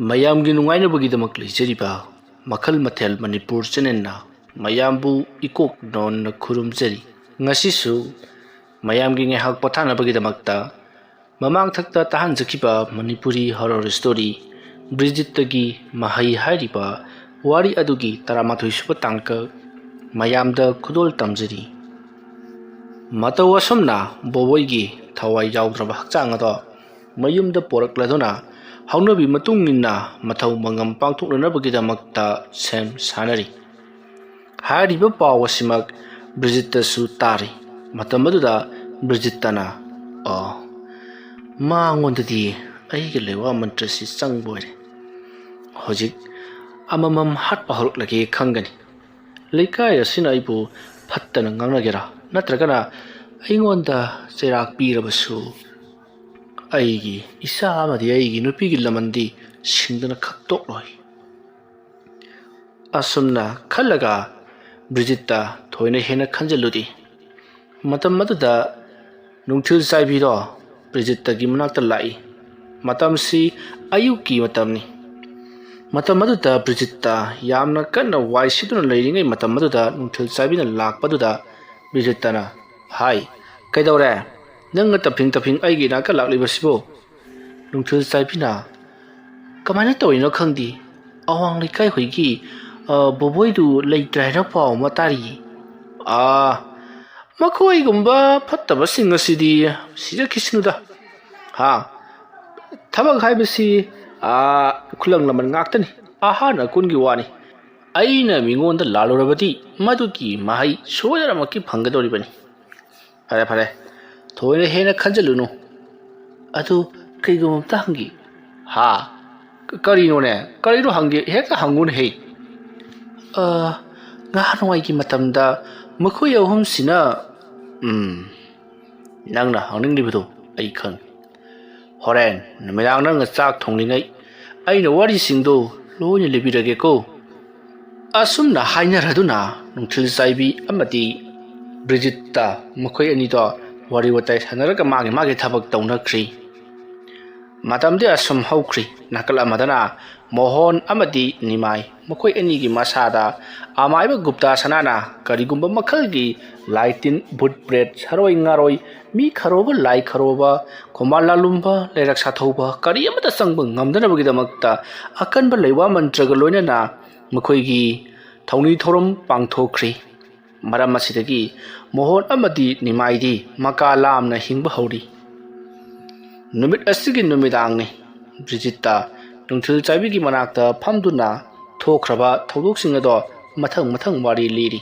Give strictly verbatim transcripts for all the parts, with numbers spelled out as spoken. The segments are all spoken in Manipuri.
ꯃꯌꯥꯝꯒꯤ ꯅꯨꯡꯉꯥꯏꯅꯕꯒꯤꯗꯃꯛ ꯂꯩꯖꯔꯤꯕ ꯃꯈꯜ ꯃꯊꯦꯜ ꯃꯅꯤꯄꯨꯔ ꯆꯦꯅꯦꯜꯅ ꯃꯌꯥꯝꯕꯨ ꯏꯀꯣꯛ ꯅꯣꯟꯅ ꯈꯨꯔꯨꯝꯖꯔꯤ꯫ ꯉꯁꯤꯁꯨ ꯃꯌꯥꯝꯒꯤ ꯉꯥꯏꯍꯥꯛ ꯄꯣꯊꯥꯅꯕꯒꯤꯗꯃꯛꯇ ꯃꯃꯥꯡꯊꯛꯇ ꯇꯥꯍꯟꯖꯈꯤꯕ ꯃꯅꯤꯄꯨꯔꯤ ꯍꯣꯔꯣꯔ ꯁ꯭ꯇꯣꯔꯤ ꯕ꯭ꯔꯤꯖꯤꯠꯇꯒꯤ ꯃꯍꯩ ꯍꯥꯏꯔꯤꯕ ꯋꯥꯔꯤ ꯑꯗꯨꯒꯤ ꯇꯔꯥꯃꯥꯊꯣꯏ ꯁꯨꯕ ꯇꯥꯡꯀꯛ ꯃꯌꯥꯝꯗ ꯈꯨꯗꯣꯜ ꯇꯝꯖꯔꯤ꯫ ꯃꯇꯧ ꯑꯁꯨꯝꯅ ꯕꯣꯕꯣꯏꯒꯤ ꯊꯋꯥꯏ ꯌꯥꯎꯗ꯭ꯔꯕ ꯍꯛꯆꯥꯡ ꯑꯗꯣ ꯃꯌꯨꯝꯗ ꯄꯣꯔꯛꯂꯗꯨꯅ ꯍꯧꯅꯕꯤ ꯃꯇꯨꯡ ꯏꯟꯅ ꯃꯊꯧ ꯃꯉꯝ ꯄꯥꯡꯊꯣꯛꯅꯅꯕꯒꯤꯗꯃꯛꯇ ꯁꯦꯝ ꯁꯥꯅꯔꯤ꯫ ꯍꯥꯏꯔꯤꯕ ꯄꯥꯎ ꯑꯁꯤꯃꯛ ꯕ꯭ꯔꯤꯖꯤꯠꯇꯁꯨ ꯇꯥꯔꯤ꯫ ꯃꯇꯝ ꯑꯗꯨꯗ ꯕ꯭ꯔꯤꯖꯤꯠꯇꯅ, "ꯑꯣ, ꯃꯉꯣꯟꯗꯗꯤ ꯑꯩꯒꯤ ꯂꯩꯋꯥ ꯃꯟꯇ꯭ꯔꯁꯤ ꯆꯪꯕ ꯑꯣꯏꯔꯦ꯫ ꯍꯧꯖꯤꯛ ꯑꯃꯃꯝ ꯍꯥꯠꯄ ꯍꯧꯔꯛꯂꯒꯦ ꯈꯪꯒꯅꯤ꯫ ꯂꯩꯀꯥꯏ ꯑꯁꯤꯅ ꯑꯩꯕꯨ ꯐꯠꯇꯅ ꯉꯥꯡꯅꯒꯦꯔꯥ, ꯅꯠꯇ꯭ꯔꯒꯅ ꯑꯩꯉꯣꯟꯗ ꯆꯩꯔꯥꯛ ꯄꯤꯔꯕꯁꯨ, ꯑꯩꯒꯤ ꯏꯆꯥ ꯑꯃꯗꯤ ꯑꯩꯒꯤ ꯅꯨꯄꯤꯒꯤ ꯂꯃꯟꯗꯤ ꯁꯤꯡꯗꯅ ꯈꯛꯇꯣꯛꯂꯣꯏ"꯫ ꯑꯁꯨꯝꯅ ꯈꯜꯂꯒ ꯕ꯭ꯔꯤꯖꯤꯠꯇ ꯊꯣꯏꯅ ꯍꯦꯟꯅ ꯈꯟꯖꯤꯜꯂꯨꯗꯦ꯫ ꯃꯇꯝ ꯑꯗꯨꯗ ꯅꯨꯡꯊꯤꯜ ꯆꯥꯏꯕꯤꯗꯣ ꯕ꯭ꯔꯤꯖꯤꯠꯇꯒꯤ ꯃꯅꯥꯛꯇ ꯂꯥꯛꯏ꯫ ꯃꯇꯝꯁꯤ ꯑꯌꯨꯛꯀꯤ ꯃꯇꯝꯅꯤ꯫ ꯃꯇꯝ ꯑꯗꯨꯗ ꯕ꯭ꯔꯤꯖꯤꯠꯇ ꯌꯥꯝꯅ ꯀꯟꯅ ꯋꯥꯏ ꯁꯤꯠꯇꯨꯅ ꯂꯩꯔꯤꯉꯩ ꯃꯇꯝ ꯑꯗꯨꯗ ꯅꯨꯡꯊꯤꯜ ꯆꯥꯏꯕꯤꯅ ꯂꯥꯛꯄꯗꯨꯗ ꯕ꯭ꯔꯤꯖꯤꯠꯇꯅ, "ꯍꯥꯏ, ꯀꯩꯗꯧꯔꯦ? ꯅꯪꯅ ꯇꯞꯐꯤꯡ ꯇꯞꯐꯤꯡ ꯑꯩꯒꯤ ꯏꯅꯥꯛꯇ ꯂꯥꯛꯂꯤꯕꯁꯤꯕꯨ?" ꯅꯨꯡꯊꯤꯜ ꯆꯥꯏꯕꯤꯅ, "ꯀꯃꯥꯏꯅ ꯇꯧꯔꯤꯅꯣ ꯈꯪꯗꯦ, ꯑꯋꯥꯡ ꯂꯩꯀꯥꯏ ꯍꯣꯏꯒꯤ, ꯑ, ꯕꯣꯕꯣꯏꯗꯨ ꯂꯩꯇ꯭ꯔꯦ ꯍꯥꯏꯅ ꯄꯥꯎ ꯑꯃ ꯇꯥꯔꯤꯌꯦ꯫ ꯑꯥ, ꯃꯈꯣꯏꯒꯨꯝꯕ ꯐꯠꯇꯕꯁꯤꯡ ꯑꯁꯤꯗꯤ ꯁꯤꯖꯈꯤꯁꯅꯨꯗ꯫ ꯍꯥ, ꯊꯕꯛ ꯍꯥꯏꯕꯁꯤ, ꯑꯥ, ꯈꯨꯂꯪ ꯂꯃꯟ ꯉꯥꯛꯇꯅꯤ, ꯑꯍꯥꯟ ꯑꯀꯣꯟꯒꯤ ꯋꯥꯅꯤ꯫ ꯑꯩꯅ ꯃꯤꯉꯣꯟꯗ ꯂꯥꯜꯂꯨꯔꯕꯗꯤ ꯃꯗꯨꯒꯤ ꯃꯍꯩ ꯁꯣꯏꯗꯅꯃꯛꯀꯤ ꯐꯪꯒꯗꯧꯔꯤꯕꯅꯤ꯫ ꯐꯔꯦ, ꯐꯔꯦ, ꯊꯣꯏꯅ ꯍꯦꯟꯅ ꯈꯟꯖꯤꯜꯂꯨꯅꯨ꯫ ꯑꯗꯨ ꯀꯩꯒꯨꯝꯕ ꯑꯝꯇ ꯍꯪꯒꯦ"꯫ "ꯍꯥ? ꯀ-, ꯀꯔꯤꯅꯣꯅꯦ? ꯀꯔꯤꯅꯣ ꯍꯪꯒꯦ? ꯍꯦꯛꯇ ꯍꯪꯉꯨꯅꯦ ꯍꯦ"꯫ "ꯑ, ꯉꯍꯥꯟꯋꯥꯏꯒꯤ ꯃꯇꯝꯗ ꯃꯈꯣꯏ ꯑꯍꯨꯝꯁꯤꯅ"꯫ "ꯎꯝ, ꯅꯪꯅ ꯍꯪꯅꯤꯡꯂꯤꯕꯗꯨ ꯑꯩ ꯈꯪꯏ꯫ ꯍꯣꯔꯦꯟ ꯅꯨꯃꯤꯗꯥꯡ ꯅꯪꯅ ꯆꯥꯛ ꯊꯣꯡꯂꯤꯉꯩ ꯑꯩꯅ ꯋꯥꯔꯤꯁꯤꯡꯗꯨ ꯂꯣꯏꯅ ꯂꯤꯕꯤꯔꯒꯦꯀꯣ"꯫ ꯑꯁꯨꯝꯅ ꯍꯥꯏꯅꯔꯗꯨꯅ ꯅꯨꯡꯊꯤꯜ ꯆꯥꯏꯕꯤ ꯑꯃꯗꯤ ꯕ꯭ꯔꯤꯖꯤꯠꯇ ꯃꯈꯣꯏ ꯑꯅꯤꯗꯣ ꯋꯥꯔꯤ ꯋꯥꯇꯥꯏ ꯁꯥꯟꯅꯔꯒ ꯃꯥꯒꯤ ꯃꯥꯒꯤ ꯊꯕꯛ ꯇꯧꯅꯈ꯭ꯔꯤ꯫ ꯃꯇꯝꯗꯤ ꯑꯁꯨꯝ ꯍꯧꯈ꯭ꯔꯤ꯫ ꯅꯥꯀꯜ ꯑꯃꯗꯅ ꯃꯣꯍꯣꯟ ꯑꯃꯗꯤ ꯅꯤꯃꯥꯏ, ꯃꯈꯣꯏ ꯑꯅꯤꯒꯤ ꯃꯁꯥꯗ ꯑꯃꯥꯏꯕ ꯒꯨꯞꯇꯥ ꯁꯅꯥꯅ ꯀꯔꯤꯒꯨꯝꯕ ꯃꯈꯜꯒꯤ ꯂꯥꯏꯇꯤꯟ, ꯚꯨꯠ ꯄ꯭ꯔꯦꯠ, ꯁꯔꯣꯏ ꯉꯥꯔꯣꯏ, ꯃꯤ ꯈꯔꯣꯕ, ꯂꯥꯏ ꯈꯔꯣꯕ, ꯈꯣꯝꯕꯥꯜ ꯂꯥꯂꯨꯝꯕ, ꯂꯩꯔꯛ ꯁꯥꯊꯧꯕ, ꯀꯔꯤ ꯑꯃꯠꯇ ꯆꯪꯕ ꯉꯝꯗꯅꯕꯒꯤꯗꯃꯛꯇ ꯑꯀꯟꯕ ꯂꯩꯋꯥ ꯃꯟꯇ꯭ꯔꯒ ꯂꯣꯏꯅꯅ ꯃꯈꯣꯏꯒꯤ ꯊꯧꯅꯤ ꯊꯧꯔꯝ ꯄꯥꯡꯊꯣꯛꯈ꯭ꯔꯤ꯫ ꯃꯔꯝ ꯑꯁꯤꯗꯒꯤ ꯃꯣꯍꯣꯟ ꯑꯃꯗꯤ ꯅꯤꯃꯥꯏꯗꯤ ꯃꯀꯥ ꯂꯥꯝꯅ ꯍꯤꯡꯕ ꯍꯧꯔꯤ꯫ ꯅꯨꯃꯤꯠ ꯑꯁꯤꯒꯤ ꯅꯨꯃꯤꯗꯥꯡꯅꯤ꯫ ꯕ꯭ꯔꯤꯖꯤꯠꯇ ꯅꯨꯡꯊꯤꯜ ꯆꯥꯏꯕꯤꯒꯤ ꯃꯅꯥꯛꯇ ꯐꯝꯗꯨꯅ ꯊꯣꯛꯈ꯭ꯔꯕ ꯊꯧꯗꯣꯛꯁꯤꯡ ꯑꯗꯣ ꯃꯊꯪ ꯃꯊꯪ ꯋꯥꯔꯤ ꯂꯤꯔꯤ꯫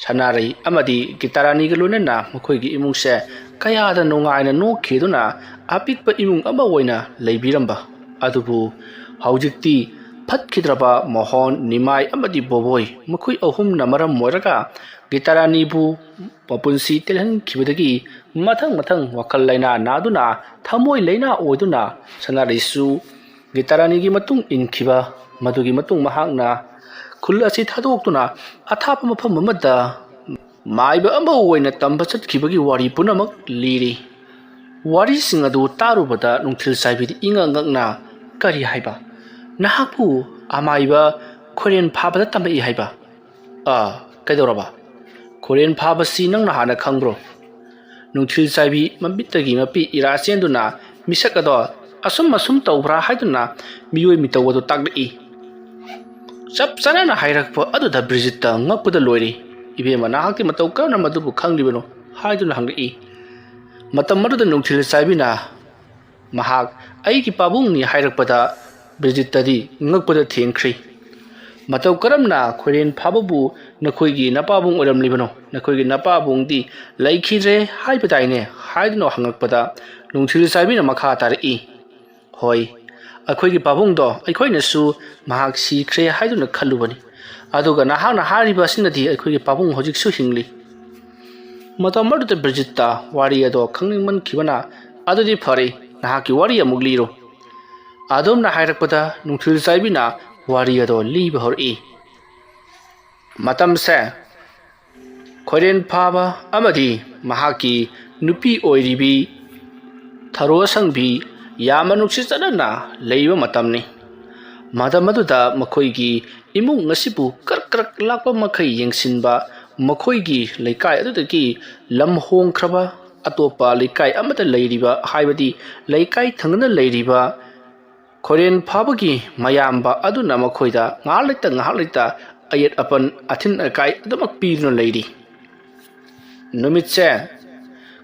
ꯁꯅꯥꯔꯩ ꯑꯃꯗꯤ ꯒꯤꯇꯥꯔꯥꯅꯤꯒ ꯂꯣꯏꯅꯅ ꯃꯈꯣꯏꯒꯤ ꯏꯃꯨꯡꯁꯦ ꯀꯌꯥꯗ ꯅꯨꯡꯉꯥꯏꯅ ꯅꯣꯛꯈꯤꯗꯨꯅ ꯑꯄꯤꯛꯄ ꯏꯃꯨꯡ ꯑꯃ ꯑꯣꯏꯅ ꯂꯩꯕꯤꯔꯝꯕ ꯑꯗꯨꯕꯨ ꯍꯧꯖꯤꯛꯇꯤ ꯐꯠꯈꯤꯗ꯭ꯔꯕ ꯃꯣꯍꯣꯟ, ꯅꯤꯃꯥꯏ ꯑꯃꯗꯤ ꯕꯣꯕꯣꯏ ꯃꯈꯣꯏ ꯑꯍꯨꯝꯅ ꯃꯔꯝ ꯑꯣꯏꯔꯒ ꯒꯤꯇꯥꯔꯥꯅꯤꯕꯨ ꯃꯄꯨꯟꯁꯤ ꯇꯦꯜꯍꯟꯈꯤꯕꯗꯒꯤ ꯃꯊꯪ ꯃꯊꯪ ꯋꯥꯈꯜ ꯂꯩꯅꯥ ꯅꯥꯗꯨꯅ ꯊꯃꯣꯏ ꯂꯩꯅꯥ ꯑꯣꯏꯗꯨꯅ ꯁꯅꯥꯔꯩꯁꯨ ꯒꯤꯇꯥꯔꯥꯅꯤꯒꯤ ꯃꯇꯨꯡ ꯏꯟꯈꯤꯕ꯫ ꯃꯗꯨꯒꯤ ꯃꯇꯨꯡ ꯃꯍꯥꯛꯅ ꯈꯨꯜ ꯑꯁꯤ ꯊꯥꯗꯣꯛꯇꯨꯅ ꯑꯊꯥꯞꯄ ꯃꯐꯝ ꯑꯃꯗ ꯃꯥꯏꯕ ꯑꯃ ꯑꯣꯏꯅ ꯇꯝꯕ ꯆꯠꯈꯤꯕꯒꯤ ꯋꯥꯔꯤ ꯄꯨꯝꯅꯃꯛ ꯂꯤꯔꯤ꯫ ꯋꯥꯔꯤꯁꯤꯡ ꯑꯗꯨ ꯇꯥꯔꯨꯕꯗ ꯅꯨꯡꯊꯤꯜ ꯆꯥꯏꯕꯤꯗꯤ ꯏꯉꯛ ꯉꯛꯅ, "ꯀꯔꯤ ꯍꯥꯏꯕ? ꯅꯍꯥꯛꯄꯨ ꯑꯃꯥꯏꯕ ꯈꯣꯏꯔꯦꯟ ꯐꯥꯕꯗ ꯇꯝꯂꯛꯏ ꯍꯥꯏꯕ? ꯑꯥ, ꯀꯩꯗꯧꯔꯕ? ꯈꯣꯏꯔꯦꯟ ꯐꯥꯕꯁꯤ ꯅꯪꯅ ꯍꯥꯟꯅ ꯈꯪꯕ꯭ꯔꯣ?" ꯅꯨꯡꯊꯤꯜ ꯆꯥꯏꯕꯤ ꯃꯃꯤꯠꯇꯒꯤ ꯃꯄꯤ ꯏꯔꯥ ꯆꯦꯟꯗꯨꯅ ꯃꯤꯁꯛ ꯑꯗꯣ ꯑꯁꯨꯝ ꯑꯁꯨꯝ ꯇꯧꯕ꯭ꯔꯥ ꯍꯥꯏꯗꯨꯅ ꯃꯤꯑꯣꯏ ꯃꯤꯇꯧ ꯑꯗꯨ ꯇꯥꯛꯂꯛꯏ꯫ ꯆꯞ ꯆꯥꯅꯅ ꯍꯥꯏꯔꯛꯄ ꯑꯗꯨꯗ ꯕ꯭ꯔꯤꯖꯤꯠꯇ ꯉꯛꯄꯗ ꯂꯣꯏꯔꯦ꯫ "ꯏꯕꯦꯝꯃ, ꯅꯍꯥꯛꯇꯤ ꯃꯇꯧ ꯀꯔꯝꯅ ꯃꯗꯨꯕꯨ ꯈꯪꯂꯤꯕꯅꯣ?" ꯍꯥꯏꯗꯨꯅ ꯍꯪꯂꯛꯏ꯫ ꯃꯇꯝ ꯑꯗꯨꯗ ꯅꯨꯡꯊꯤꯜ ꯆꯥꯏꯕꯤꯅ ꯃꯍꯥꯛ ꯑꯩꯒꯤ ꯄꯥꯕꯨꯡꯅꯤ ꯍꯥꯏꯔꯛꯄꯗ ꯕ꯭ꯔꯤꯖꯤꯠꯇꯗꯤ ꯉꯛꯄꯗ ꯊꯦꯡꯈ꯭ꯔꯤ꯫ "ꯃꯇꯧ ꯀꯔꯝꯅ ꯈꯣꯏꯔꯦꯟ ꯐꯥꯕꯕꯨ ꯅꯈꯣꯏꯒꯤ ꯅꯄꯥꯕꯨꯡ ꯑꯣꯏꯔꯝꯂꯤꯕꯅꯣ? ꯅꯈꯣꯏꯒꯤ ꯅꯄꯥꯕꯨꯡꯗꯤ ꯂꯩꯈꯤꯗ꯭ꯔꯦ ꯍꯥꯏꯕꯗꯥꯏꯅꯦ?" ꯍꯥꯏꯗꯨꯅ ꯍꯪꯉꯛꯄꯗ ꯅꯨꯡꯊꯤꯜ ꯆꯥꯏꯕꯤꯅ ꯃꯈꯥ ꯇꯥꯔꯛꯏ, "ꯍꯣꯏ, ꯑꯩꯈꯣꯏꯒꯤ ꯄꯥꯕꯨꯡꯗꯣ ꯑꯩꯈꯣꯏꯅꯁꯨ ꯃꯍꯥꯛ ꯁꯤꯈ꯭ꯔꯦ ꯍꯥꯏꯗꯨꯅ ꯈꯜꯂꯨꯕꯅꯤ꯫ ꯑꯗꯨꯒ ꯅꯍꯥꯛꯅ ꯍꯥꯏꯔꯤꯕ ꯑꯁꯤꯅꯗꯤ ꯑꯩꯈꯣꯏꯒꯤ ꯄꯥꯕꯨꯡ ꯍꯧꯖꯤꯛꯁꯨ ꯍꯤꯡꯂꯤ꯫" ꯃꯇꯝ ꯑꯗꯨꯗ ꯕ꯭ꯔꯤꯖꯤꯠꯇ ꯋꯥꯔꯤ ꯑꯗꯣ ꯈꯪꯅꯤꯡꯃꯟꯈꯤꯕꯅ, "ꯑꯗꯨꯗꯤ ꯐꯔꯦ, ꯅꯍꯥꯛꯀꯤ ꯋꯥꯔꯤ ꯑꯃꯨꯛ ꯂꯤꯔꯣ꯫" ꯑꯗꯨꯝꯅ ꯍꯥꯏꯔꯛꯄꯗ ꯅꯨꯡꯊꯤꯜ ꯆꯥꯏꯕꯤꯅ ꯋꯥꯔꯤ ꯑꯗꯣ ꯂꯤꯕ ꯍꯧꯔꯛꯏ꯫ ꯃꯇꯝꯁꯦ ꯈꯣꯏꯔꯦꯟ ꯐꯥꯕ ꯑꯃꯗꯤ ꯃꯍꯥꯛꯀꯤ ꯅꯨꯄꯤ ꯑꯣꯏꯔꯤꯕꯤ ꯊꯔꯣ ꯑꯁꯪꯕꯤ ꯌꯥꯝꯅ ꯅꯨꯡꯁꯤ ꯆꯥꯟꯅꯅ ꯂꯩꯕ ꯃꯇꯝꯅꯤ꯫ ꯃꯇꯝ ꯑꯗꯨꯗ ꯃꯈꯣꯏꯒꯤ ꯏꯃꯨꯡ ꯑꯁꯤꯕꯨ ꯀ꯭ꯔꯛ ꯀ꯭ꯔꯛ ꯂꯥꯛꯄ ꯃꯈꯩ ꯌꯦꯡꯁꯤꯟꯕ ꯃꯈꯣꯏꯒꯤ ꯂꯩꯀꯥꯏ ꯑꯗꯨꯗꯒꯤ ꯂꯝ ꯍꯣꯡꯈ꯭ꯔꯕ ꯑꯇꯣꯞꯄ ꯂꯩꯀꯥꯏ ꯑꯃꯗ ꯂꯩꯔꯤꯕ, ꯍꯥꯏꯕꯗꯤ ꯂꯩꯀꯥꯏ ꯊꯪꯅꯅ ꯂꯩꯔꯤꯕ ꯈꯣꯏꯔꯦꯟ ꯐꯥꯕꯒꯤ ꯃꯌꯥꯝꯕ ꯑꯗꯨꯅ ꯃꯈꯣꯏꯗ ꯉꯥꯏꯍꯥꯛ ꯂꯩꯇ ꯉꯥꯏꯍꯥꯛ ꯂꯩꯇ ꯑꯌꯦꯠ ꯑꯄꯟ, ꯑꯊꯤꯟ ꯑꯀꯥꯏ ꯑꯗꯨꯃꯛ ꯄꯤꯗꯨꯅ ꯂꯩꯔꯤ꯫ ꯅꯨꯃꯤꯠꯁꯦ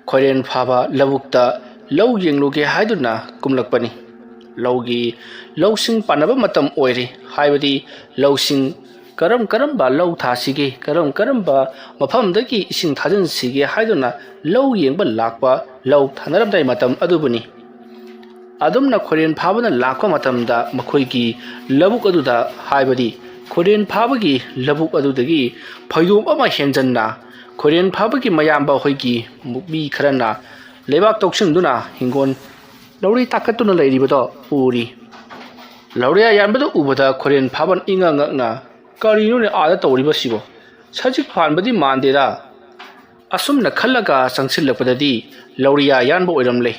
ꯈꯣꯏꯔꯦꯟ ꯐꯥꯕ ꯂꯧꯕꯨꯛꯇ ꯂꯧ ꯌꯦꯡꯂꯨꯒꯦ ꯍꯥꯏꯗꯨꯅ ꯀꯨꯝꯂꯛꯄꯅꯤ꯫ ꯂꯧꯒꯤ, ꯂꯧꯁꯤꯡ ꯄꯥꯟꯅꯕ ꯃꯇꯝ ꯑꯣꯏꯔꯤ, ꯍꯥꯏꯕꯗꯤ ꯂꯧꯁꯤꯡ ꯀꯔꯝ ꯀꯔꯝꯕ ꯂꯧ ꯊꯥꯁꯤꯒꯦ, ꯀꯔꯝ ꯀꯔꯝꯕ ꯃꯐꯝꯗꯒꯤ ꯏꯁꯤꯡ ꯊꯥꯖꯤꯟꯁꯤꯒꯦ ꯍꯥꯏꯗꯨꯅ ꯂꯧ ꯌꯦꯡꯕ ꯂꯥꯛꯄ, ꯂꯧ ꯊꯥꯅꯔꯝꯗꯥꯏ ꯃꯇꯝ ꯑꯗꯨꯕꯨꯅꯤ꯫ ꯑꯗꯨꯝꯅ ꯈꯣꯏꯔꯦꯟ ꯐꯥꯕꯅ ꯂꯥꯛꯄ ꯃꯇꯝꯗ ꯃꯈꯣꯏꯒꯤ ꯂꯧꯕꯨꯛ ꯑꯗꯨꯗ, ꯍꯥꯏꯕꯗꯤ ꯈꯣꯏꯔꯦꯟ ꯐꯥꯕꯒꯤ ꯂꯧꯕꯨꯛ ꯑꯗꯨꯗꯒꯤ ꯐꯩꯗꯣꯝ ꯑꯃ ꯍꯦꯟꯖꯟꯅ ꯈꯣꯏꯔꯦꯟ ꯐꯥꯕꯒꯤ ꯃꯌꯥꯝꯕ ꯍꯣꯏꯒꯤ ꯃꯤ ꯈꯔꯅ ꯂꯩꯕꯥꯛ ꯇꯧꯁꯤꯟꯗꯨꯅ ꯍꯤꯡꯒꯣꯜ ꯂꯧꯔꯤ ꯇꯥꯈꯠꯇꯨꯅ ꯂꯩꯔꯤꯕꯗꯣ ꯎꯔꯤ꯫ ꯂꯧꯔꯤꯌꯥ ꯌꯥꯟꯕꯗꯨ ꯎꯕꯗ ꯈꯣꯏꯔꯦꯟ ꯐꯥꯕꯅ ꯏꯉꯛ ꯉꯛꯅ, "ꯀꯔꯤꯅꯣꯅꯦ ꯑꯥꯗ ꯇꯧꯔꯤꯕꯁꯤꯕꯣ? ꯁꯖꯤꯛ ꯐꯥꯟꯕꯗꯤ ꯃꯥꯟꯗꯦꯗ꯫ ꯑꯁꯨꯝꯅ ꯈꯜꯂꯒ ꯆꯪꯁꯤꯜꯂꯛꯄꯗꯗꯤ ꯂꯧꯔꯤꯌꯥ ꯌꯥꯟꯕ ꯑꯣꯏꯔꯝꯂꯦ꯫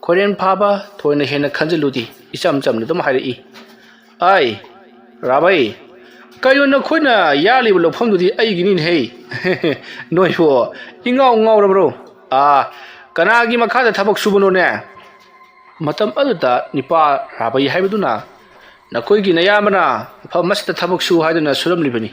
ꯈꯣꯏꯔꯦꯟ ꯐꯥꯕ ꯊꯣꯏꯅ ꯍꯦꯟꯅ ꯈꯟꯖꯤꯜꯂꯨꯗꯦ, ꯏꯆꯝ ꯆꯝꯅ ꯑꯗꯨꯝ ꯍꯥꯏꯔꯛꯏ, "ꯑꯩ, ꯔꯥꯕꯩ, ꯀꯩꯅꯣ ꯅꯈꯣꯏꯅ ꯌꯥꯜꯂꯤꯕ ꯂꯧꯐꯝꯗꯨꯗꯤ ꯑꯩꯒꯤꯅꯤꯅꯦꯍꯦ꯫ ꯅꯣꯏꯕꯨ ꯏꯉꯥꯎ ꯉꯥꯎꯔꯕ꯭ꯔꯣ? ꯑꯥ, ꯀꯅꯥꯒꯤ ꯃꯈꯥꯗ ꯊꯕꯛ ꯁꯨꯕꯅꯣꯅꯦ?" ꯃꯇꯝ ꯑꯗꯨꯗ ꯅꯤꯄꯥ ꯔꯥꯕꯩ ꯍꯥꯏꯕꯗꯨꯅ, "ꯅꯈꯣꯏꯒꯤ ꯅꯌꯥꯝꯕꯅ ꯃꯐꯝ ꯑꯁꯤꯗ ꯊꯕꯛ ꯁꯨ ꯍꯥꯏꯗꯨꯅ ꯁꯨꯔꯝꯂꯤꯕꯅꯤ꯫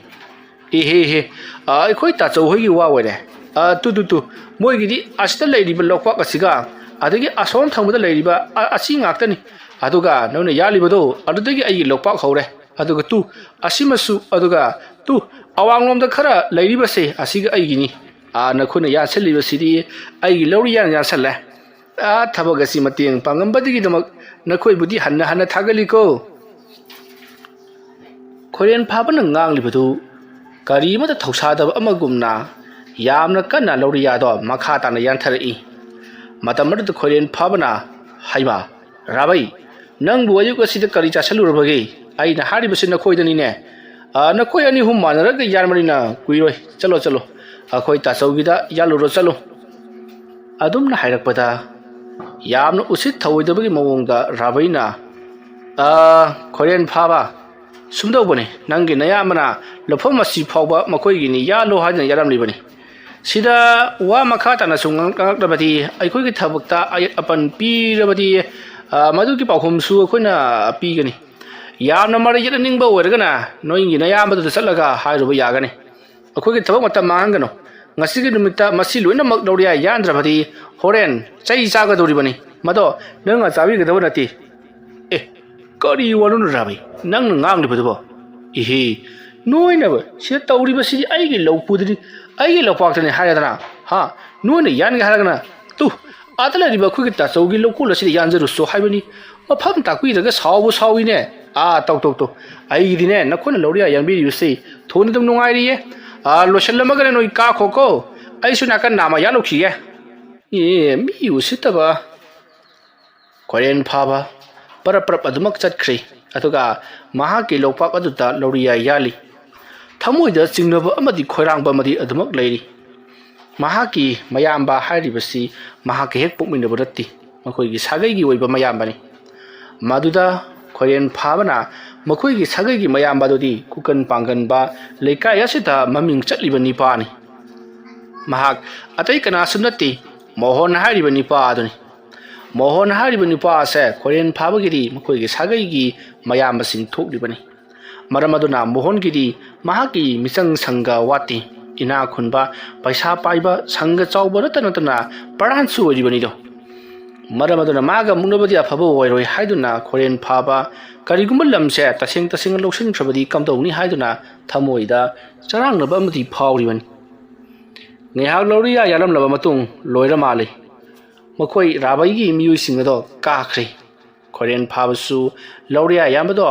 ꯏꯍꯦ, ꯏꯍꯦ, ꯑ, ꯑꯩꯈꯣꯏ ꯇꯥꯆꯧ ꯍꯣꯏꯒꯤ ꯋꯥ ꯑꯣꯏꯔꯦ꯫ ꯑ, ꯇꯨ, ꯇꯨ, ꯇꯨ, ꯃꯣꯏꯒꯤꯗꯤ ꯑꯁꯤꯗ ꯂꯩꯔꯤꯕ ꯂꯣꯛꯄꯥꯛ ꯑꯁꯤꯒ, ꯑꯗꯒꯤ ꯑꯁꯣꯝ ꯊꯪꯕꯗ ꯂꯩꯔꯤꯕ ꯑ-, ꯑꯁꯤ ꯉꯥꯛꯇꯅꯤ꯫ ꯑꯗꯨꯒ ꯅꯪꯅ ꯌꯥꯜꯂꯤꯕꯗꯣ, ꯑꯗꯨꯗꯒꯤ ꯑꯩꯒꯤ ꯂꯣꯛꯄꯥꯛ ꯍꯧꯔꯦ꯫ ꯑꯗꯨꯒ ꯇꯨ, ꯑꯁꯤꯃꯁꯨ, ꯑꯗꯨꯒ ꯇꯨ, ꯑꯋꯥꯡꯂꯣꯝꯗ ꯈꯔ ꯂꯩꯔꯤꯕꯁꯦ, ꯑꯁꯤꯒ ꯑꯩꯒꯤꯅꯤ꯫ ꯑ, ꯅꯈꯣꯏꯅ ꯌꯥꯟꯁꯤꯜꯂꯤꯕꯁꯤꯗꯤ ꯑꯩꯒꯤ ꯂꯧꯔꯤ ꯌꯥꯟ ꯌꯥꯟꯁꯜꯂꯦ꯫ ꯑ, ꯊꯕꯛ ꯑꯁꯤ ꯃꯇꯦꯡ ꯄꯥꯡꯉꯝꯕꯗꯒꯤꯗꯃꯛ ꯅꯈꯣꯏꯕꯨꯗꯤ ꯍꯟꯅ ꯍꯟꯅ ꯊꯥꯒꯠꯂꯤꯀꯣ꯫" ꯈꯣꯏꯔꯦꯟ ꯐꯥꯕꯅ ꯉꯥꯡꯂꯤꯕꯗꯨ ꯀꯔꯤ ꯑꯃꯠꯇ ꯊꯧꯁꯥꯗꯕ ꯑꯃꯒꯨꯝꯅ ꯌꯥꯝꯅ ꯀꯟꯅ ꯂꯧꯔꯤꯌꯥꯗꯣ ꯃꯈꯥ ꯇꯥꯅ ꯌꯥꯟꯊꯔꯛꯏ꯫ ꯃꯇꯝ ꯑꯗꯨꯗ ꯈꯣꯏꯔꯦꯟ ꯐꯥꯕꯅ, "ꯍꯩꯃꯥ, ꯔꯥꯕꯩ, ꯅꯪꯕꯨ ꯑꯌꯨꯛ ꯑꯁꯤꯗ ꯀꯔꯤ ꯆꯥꯁꯤꯜꯂꯨꯔꯕꯒꯦ? ꯑꯩꯅ ꯍꯥꯏꯔꯤꯕꯁꯤ ꯅꯈꯣꯏꯗꯅꯤꯅꯦ꯫ ꯑ, ꯅꯈꯣꯏ ꯑꯅꯤ ꯑꯍꯨꯝ ꯃꯥꯟꯅꯔꯒ ꯌꯥꯟꯕꯅꯤꯅ ꯀꯨꯏꯔꯣꯏ꯫ ꯆꯠꯂꯣ, ꯆꯠꯂꯣ, ꯑꯩꯈꯣꯏ ꯇꯥꯆꯧꯒꯤꯗ ꯌꯥꯜꯂꯨꯔꯣ, ꯆꯠꯂꯣ꯫" ꯑꯗꯨꯝꯅ ꯍꯥꯏꯔꯛꯄꯗ ꯌꯥꯝꯅ ꯎꯁꯤꯠ ꯊꯧꯑꯣꯏꯗꯕꯒꯤ ꯃꯑꯣꯡꯗ ꯔꯥꯕꯩꯅ, "ꯑ, ꯈꯣꯏꯔꯦꯟ ꯐꯥꯕ, ꯁꯨꯝꯗꯧꯕꯅꯤ, ꯅꯪꯒꯤ ꯅꯌꯥꯝꯕꯅ ꯂꯧꯐꯝ ꯑꯁꯤ ꯐꯥꯎꯕ ꯃꯈꯣꯏꯒꯤꯅꯤ, ꯌꯥꯜꯂꯣ" ꯍꯥꯏꯗꯨꯅ ꯌꯥꯜꯂꯝꯂꯤꯕꯅꯤ꯫ ꯁꯤꯗ ꯋꯥ ꯃꯈꯥ ꯇꯥꯅꯁꯨ ꯉꯥꯡ-, ꯉꯥꯡꯂꯛꯂꯕꯗꯤ, ꯑꯩꯈꯣꯏꯒꯤ ꯊꯕꯛꯇ ꯑꯌꯦꯠ ꯑꯄꯟ ꯄꯤꯔꯕꯗꯤ, ꯑ, ꯃꯗꯨꯒꯤ ꯄꯥꯎꯈꯨꯝꯁꯨ ꯑꯩꯈꯣꯏꯅ ꯄꯤꯒꯅꯤ꯫ ꯌꯥꯝꯅ ꯃꯔꯩ ꯌꯦꯠꯅꯅꯤꯡꯕ ꯑꯣꯏꯔꯒꯅ ꯅꯣꯏꯒꯤ ꯅꯌꯥꯝꯕꯗꯨꯗ ꯆꯠꯂꯒ ꯍꯥꯏꯔꯨꯕ ꯌꯥꯒꯅꯤ꯫ ꯑꯩꯈꯣꯏꯒꯤ ꯊꯕꯛ ꯃꯇꯝ ꯃꯥꯡꯍꯟꯒꯅꯨ꯫ ꯉꯁꯤꯒꯤ ꯅꯨꯃꯤꯠꯇ ꯃꯁꯤ ꯂꯣꯏꯅꯃꯛ ꯂꯧꯔꯤꯌꯥ ꯌꯥꯟꯗ꯭ꯔꯕꯗꯤ ꯍꯣꯔꯦꯟ ꯆꯩ ꯆꯥꯒꯗꯧꯔꯤꯕꯅꯤ꯫ ꯃꯗꯣ ꯅꯪꯅ ꯆꯥꯕꯤꯒꯗꯕ ꯅꯠꯇꯦ꯫ ꯑꯦ, ꯀꯔꯤ ꯋꯥꯅꯣ ꯔꯥꯕꯤ ꯅꯪꯅ ꯉꯥꯡꯂꯤꯕꯗꯨꯕꯣ? ꯏꯍꯦ, ꯅꯣꯏꯅꯕ ꯁꯤꯗ ꯇꯧꯔꯤꯕꯁꯤꯗꯤ ꯑꯩꯒꯤ ꯂꯧꯄꯨꯗꯅꯤ, ꯑꯩꯒꯤ ꯂꯧꯄꯥꯛꯇꯅꯤ ꯍꯥꯏꯔꯗꯅ, ꯍꯥ? ꯅꯣꯏꯅ ꯌꯥꯟꯒꯦ ꯍꯥꯏꯔꯒꯅ, ꯇꯨ, ꯑꯥꯗ ꯂꯩꯔꯤꯕ ꯑꯩꯈꯣꯏꯒꯤ ꯇꯥꯆꯧꯒꯤ ꯂꯧꯀꯣꯜ ꯑꯁꯤꯗ ꯌꯥꯟꯖꯔꯨꯁꯣ ꯍꯥꯏꯕꯅꯤ꯫ ꯃꯐꯝ ꯇꯥꯛꯄꯤꯔꯒ ꯁꯥꯎꯕꯨ ꯁꯥꯎꯏꯅꯦ꯫ ꯑꯥ, ꯇꯧ, ꯇꯧ, ꯇꯧ꯫ ꯑꯩꯒꯤꯗꯤꯅꯦ, ꯅꯈꯣꯏꯅ ꯂꯧꯔꯤꯌꯥ ꯌꯥꯟꯕꯤꯔꯤꯕꯁꯤ ꯊꯣꯏꯅ ꯑꯗꯨꯝ ꯅꯨꯡꯉꯥꯏꯔꯤꯌꯦ꯫ ꯑꯥ, ꯂꯣꯏꯁꯤꯜꯂꯝꯃꯒꯅꯦ ꯅꯣꯏ ꯀꯥꯈꯣꯀꯣ꯫ ꯑꯩꯁꯨ ꯅꯥꯀꯟ ꯅꯥꯝꯃ ꯌꯥꯜꯂꯨꯈꯤꯒꯦ꯫ ꯑꯦ, ꯃꯤ ꯎꯁꯤꯠꯇꯕ꯫ ꯈꯣꯏꯔꯦꯟ ꯐꯥꯕ ꯄꯔꯞ ꯄꯔꯞ ꯑꯗꯨꯃꯛ ꯆꯠꯈ꯭ꯔꯦ꯫ ꯑꯗꯨꯒ ꯃꯍꯥꯛꯀꯤ ꯂꯧꯄꯥꯛ ꯑꯗꯨꯗ ꯂꯧꯔꯤꯌꯥ ꯌꯥꯜꯂꯤ꯫ ꯊꯃꯣꯏꯗ ꯆꯤꯡꯅꯕ ꯑꯃꯗꯤ ꯈꯣꯏꯔꯥꯡꯕ ꯑꯃꯗꯤ ꯑꯗꯨꯃꯛ ꯂꯩꯔꯤ꯫ ꯃꯍꯥꯛꯀꯤ ꯃꯌꯥꯝꯕ ꯍꯥꯏꯔꯤꯕꯁꯤ ꯃꯍꯥꯛꯀ ꯍꯦꯛ ꯄꯣꯛꯃꯤꯟꯅꯕ ꯅꯠꯇꯦ, ꯃꯈꯣꯏꯒꯤ ꯁꯥꯒꯩꯒꯤ ꯑꯣꯏꯕ ꯃꯌꯥꯝꯕꯅꯤ꯫ ꯃꯗꯨꯗ ꯈꯣꯏꯔꯦꯟ ꯐꯥꯕꯅ ꯃꯈꯣꯏꯒꯤ ꯁꯥꯒꯩꯒꯤ ꯃꯌꯥꯝꯕ ꯑꯗꯨꯗꯤ ꯀꯨꯀꯟ ꯄꯥꯡꯒꯟꯕ, ꯂꯩꯀꯥꯏ ꯑꯁꯤꯗ ꯃꯃꯤꯡ ꯆꯠꯂꯤꯕ ꯅꯤꯄꯥꯅꯤ꯫ ꯃꯍꯥꯛ ꯑꯇꯩ ꯀꯅꯥꯁꯨ ꯅꯠꯇꯦ, ꯃꯣꯍꯣꯟ ꯍꯥꯏꯔꯤꯕ ꯅꯤꯄꯥ ꯑꯗꯨꯅꯤ꯫ ꯃꯣꯍꯣꯟ ꯍꯥꯏꯔꯤꯕ ꯅꯨꯄꯥ ꯑꯁꯦ ꯈꯣꯏꯔꯦꯟ ꯐꯥꯕꯒꯤꯗꯤ ꯃꯈꯣꯏꯒꯤ ꯁꯥꯒꯩꯒꯤ ꯃꯌꯥꯝꯕꯁꯤꯡ ꯊꯣꯛꯂꯤꯕꯅꯤ꯫ ꯃꯔꯝ ꯑꯗꯨꯅ ꯃꯣꯍꯣꯟꯒꯤꯗꯤ ꯃꯍꯥꯛꯀꯤ ꯃꯤꯆꯪ ꯁꯪꯒ ꯋꯥꯠꯇꯦ꯫ ꯏꯅꯥ ꯈꯨꯟꯕ, ꯄꯩꯁꯥ ꯄꯥꯏꯕ, ꯁꯪꯒ ꯆꯥꯎꯕ ꯅꯠꯇ ꯅꯠꯇꯅ ꯄ꯭ꯔꯙꯥꯟꯁꯨ ꯑꯣꯏꯔꯤꯕꯅꯤꯗꯣ꯫ ꯃꯔꯝ ꯑꯗꯨꯅ ꯃꯥꯒ ꯃꯨꯛꯅꯕꯗꯤ ꯑꯐꯕ ꯑꯣꯏꯔꯣꯏ ꯍꯥꯏꯗꯨꯅ ꯈꯣꯏꯔꯦꯟ ꯐꯥꯕ ꯀꯔꯤꯒꯨꯝꯕ ꯂꯝꯁꯦ ꯇꯁꯦꯡ ꯇꯁꯦꯡꯅ ꯂꯧꯁꯤꯟꯈ꯭ꯔꯕꯗꯤ ꯀꯝꯗꯧꯅꯤ ꯍꯥꯏꯗꯨꯅ ꯊꯃꯣꯏꯗ ꯆꯔꯥꯡꯅꯕ ꯑꯃꯗꯤ ꯐꯥꯎꯔꯤꯕꯅꯤ꯫ ꯉꯥꯏꯍꯥꯛ ꯂꯧꯔꯤꯌꯥ ꯌꯥꯜꯂꯝꯂꯕ ꯃꯇꯨꯡ ꯂꯣꯏꯔ ꯃꯥꯜꯂꯤ꯫ ꯃꯈꯣꯏ ꯔꯥꯕꯩꯒꯤ ꯃꯤꯑꯣꯏꯁꯤꯡ ꯑꯗꯣ ꯀꯥꯈ꯭ꯔꯦ꯫ ꯈꯣꯏꯔꯦꯟ ꯐꯥꯕꯁꯨ ꯂꯧꯔꯤꯌꯥ ꯌꯥꯟꯕꯗꯣ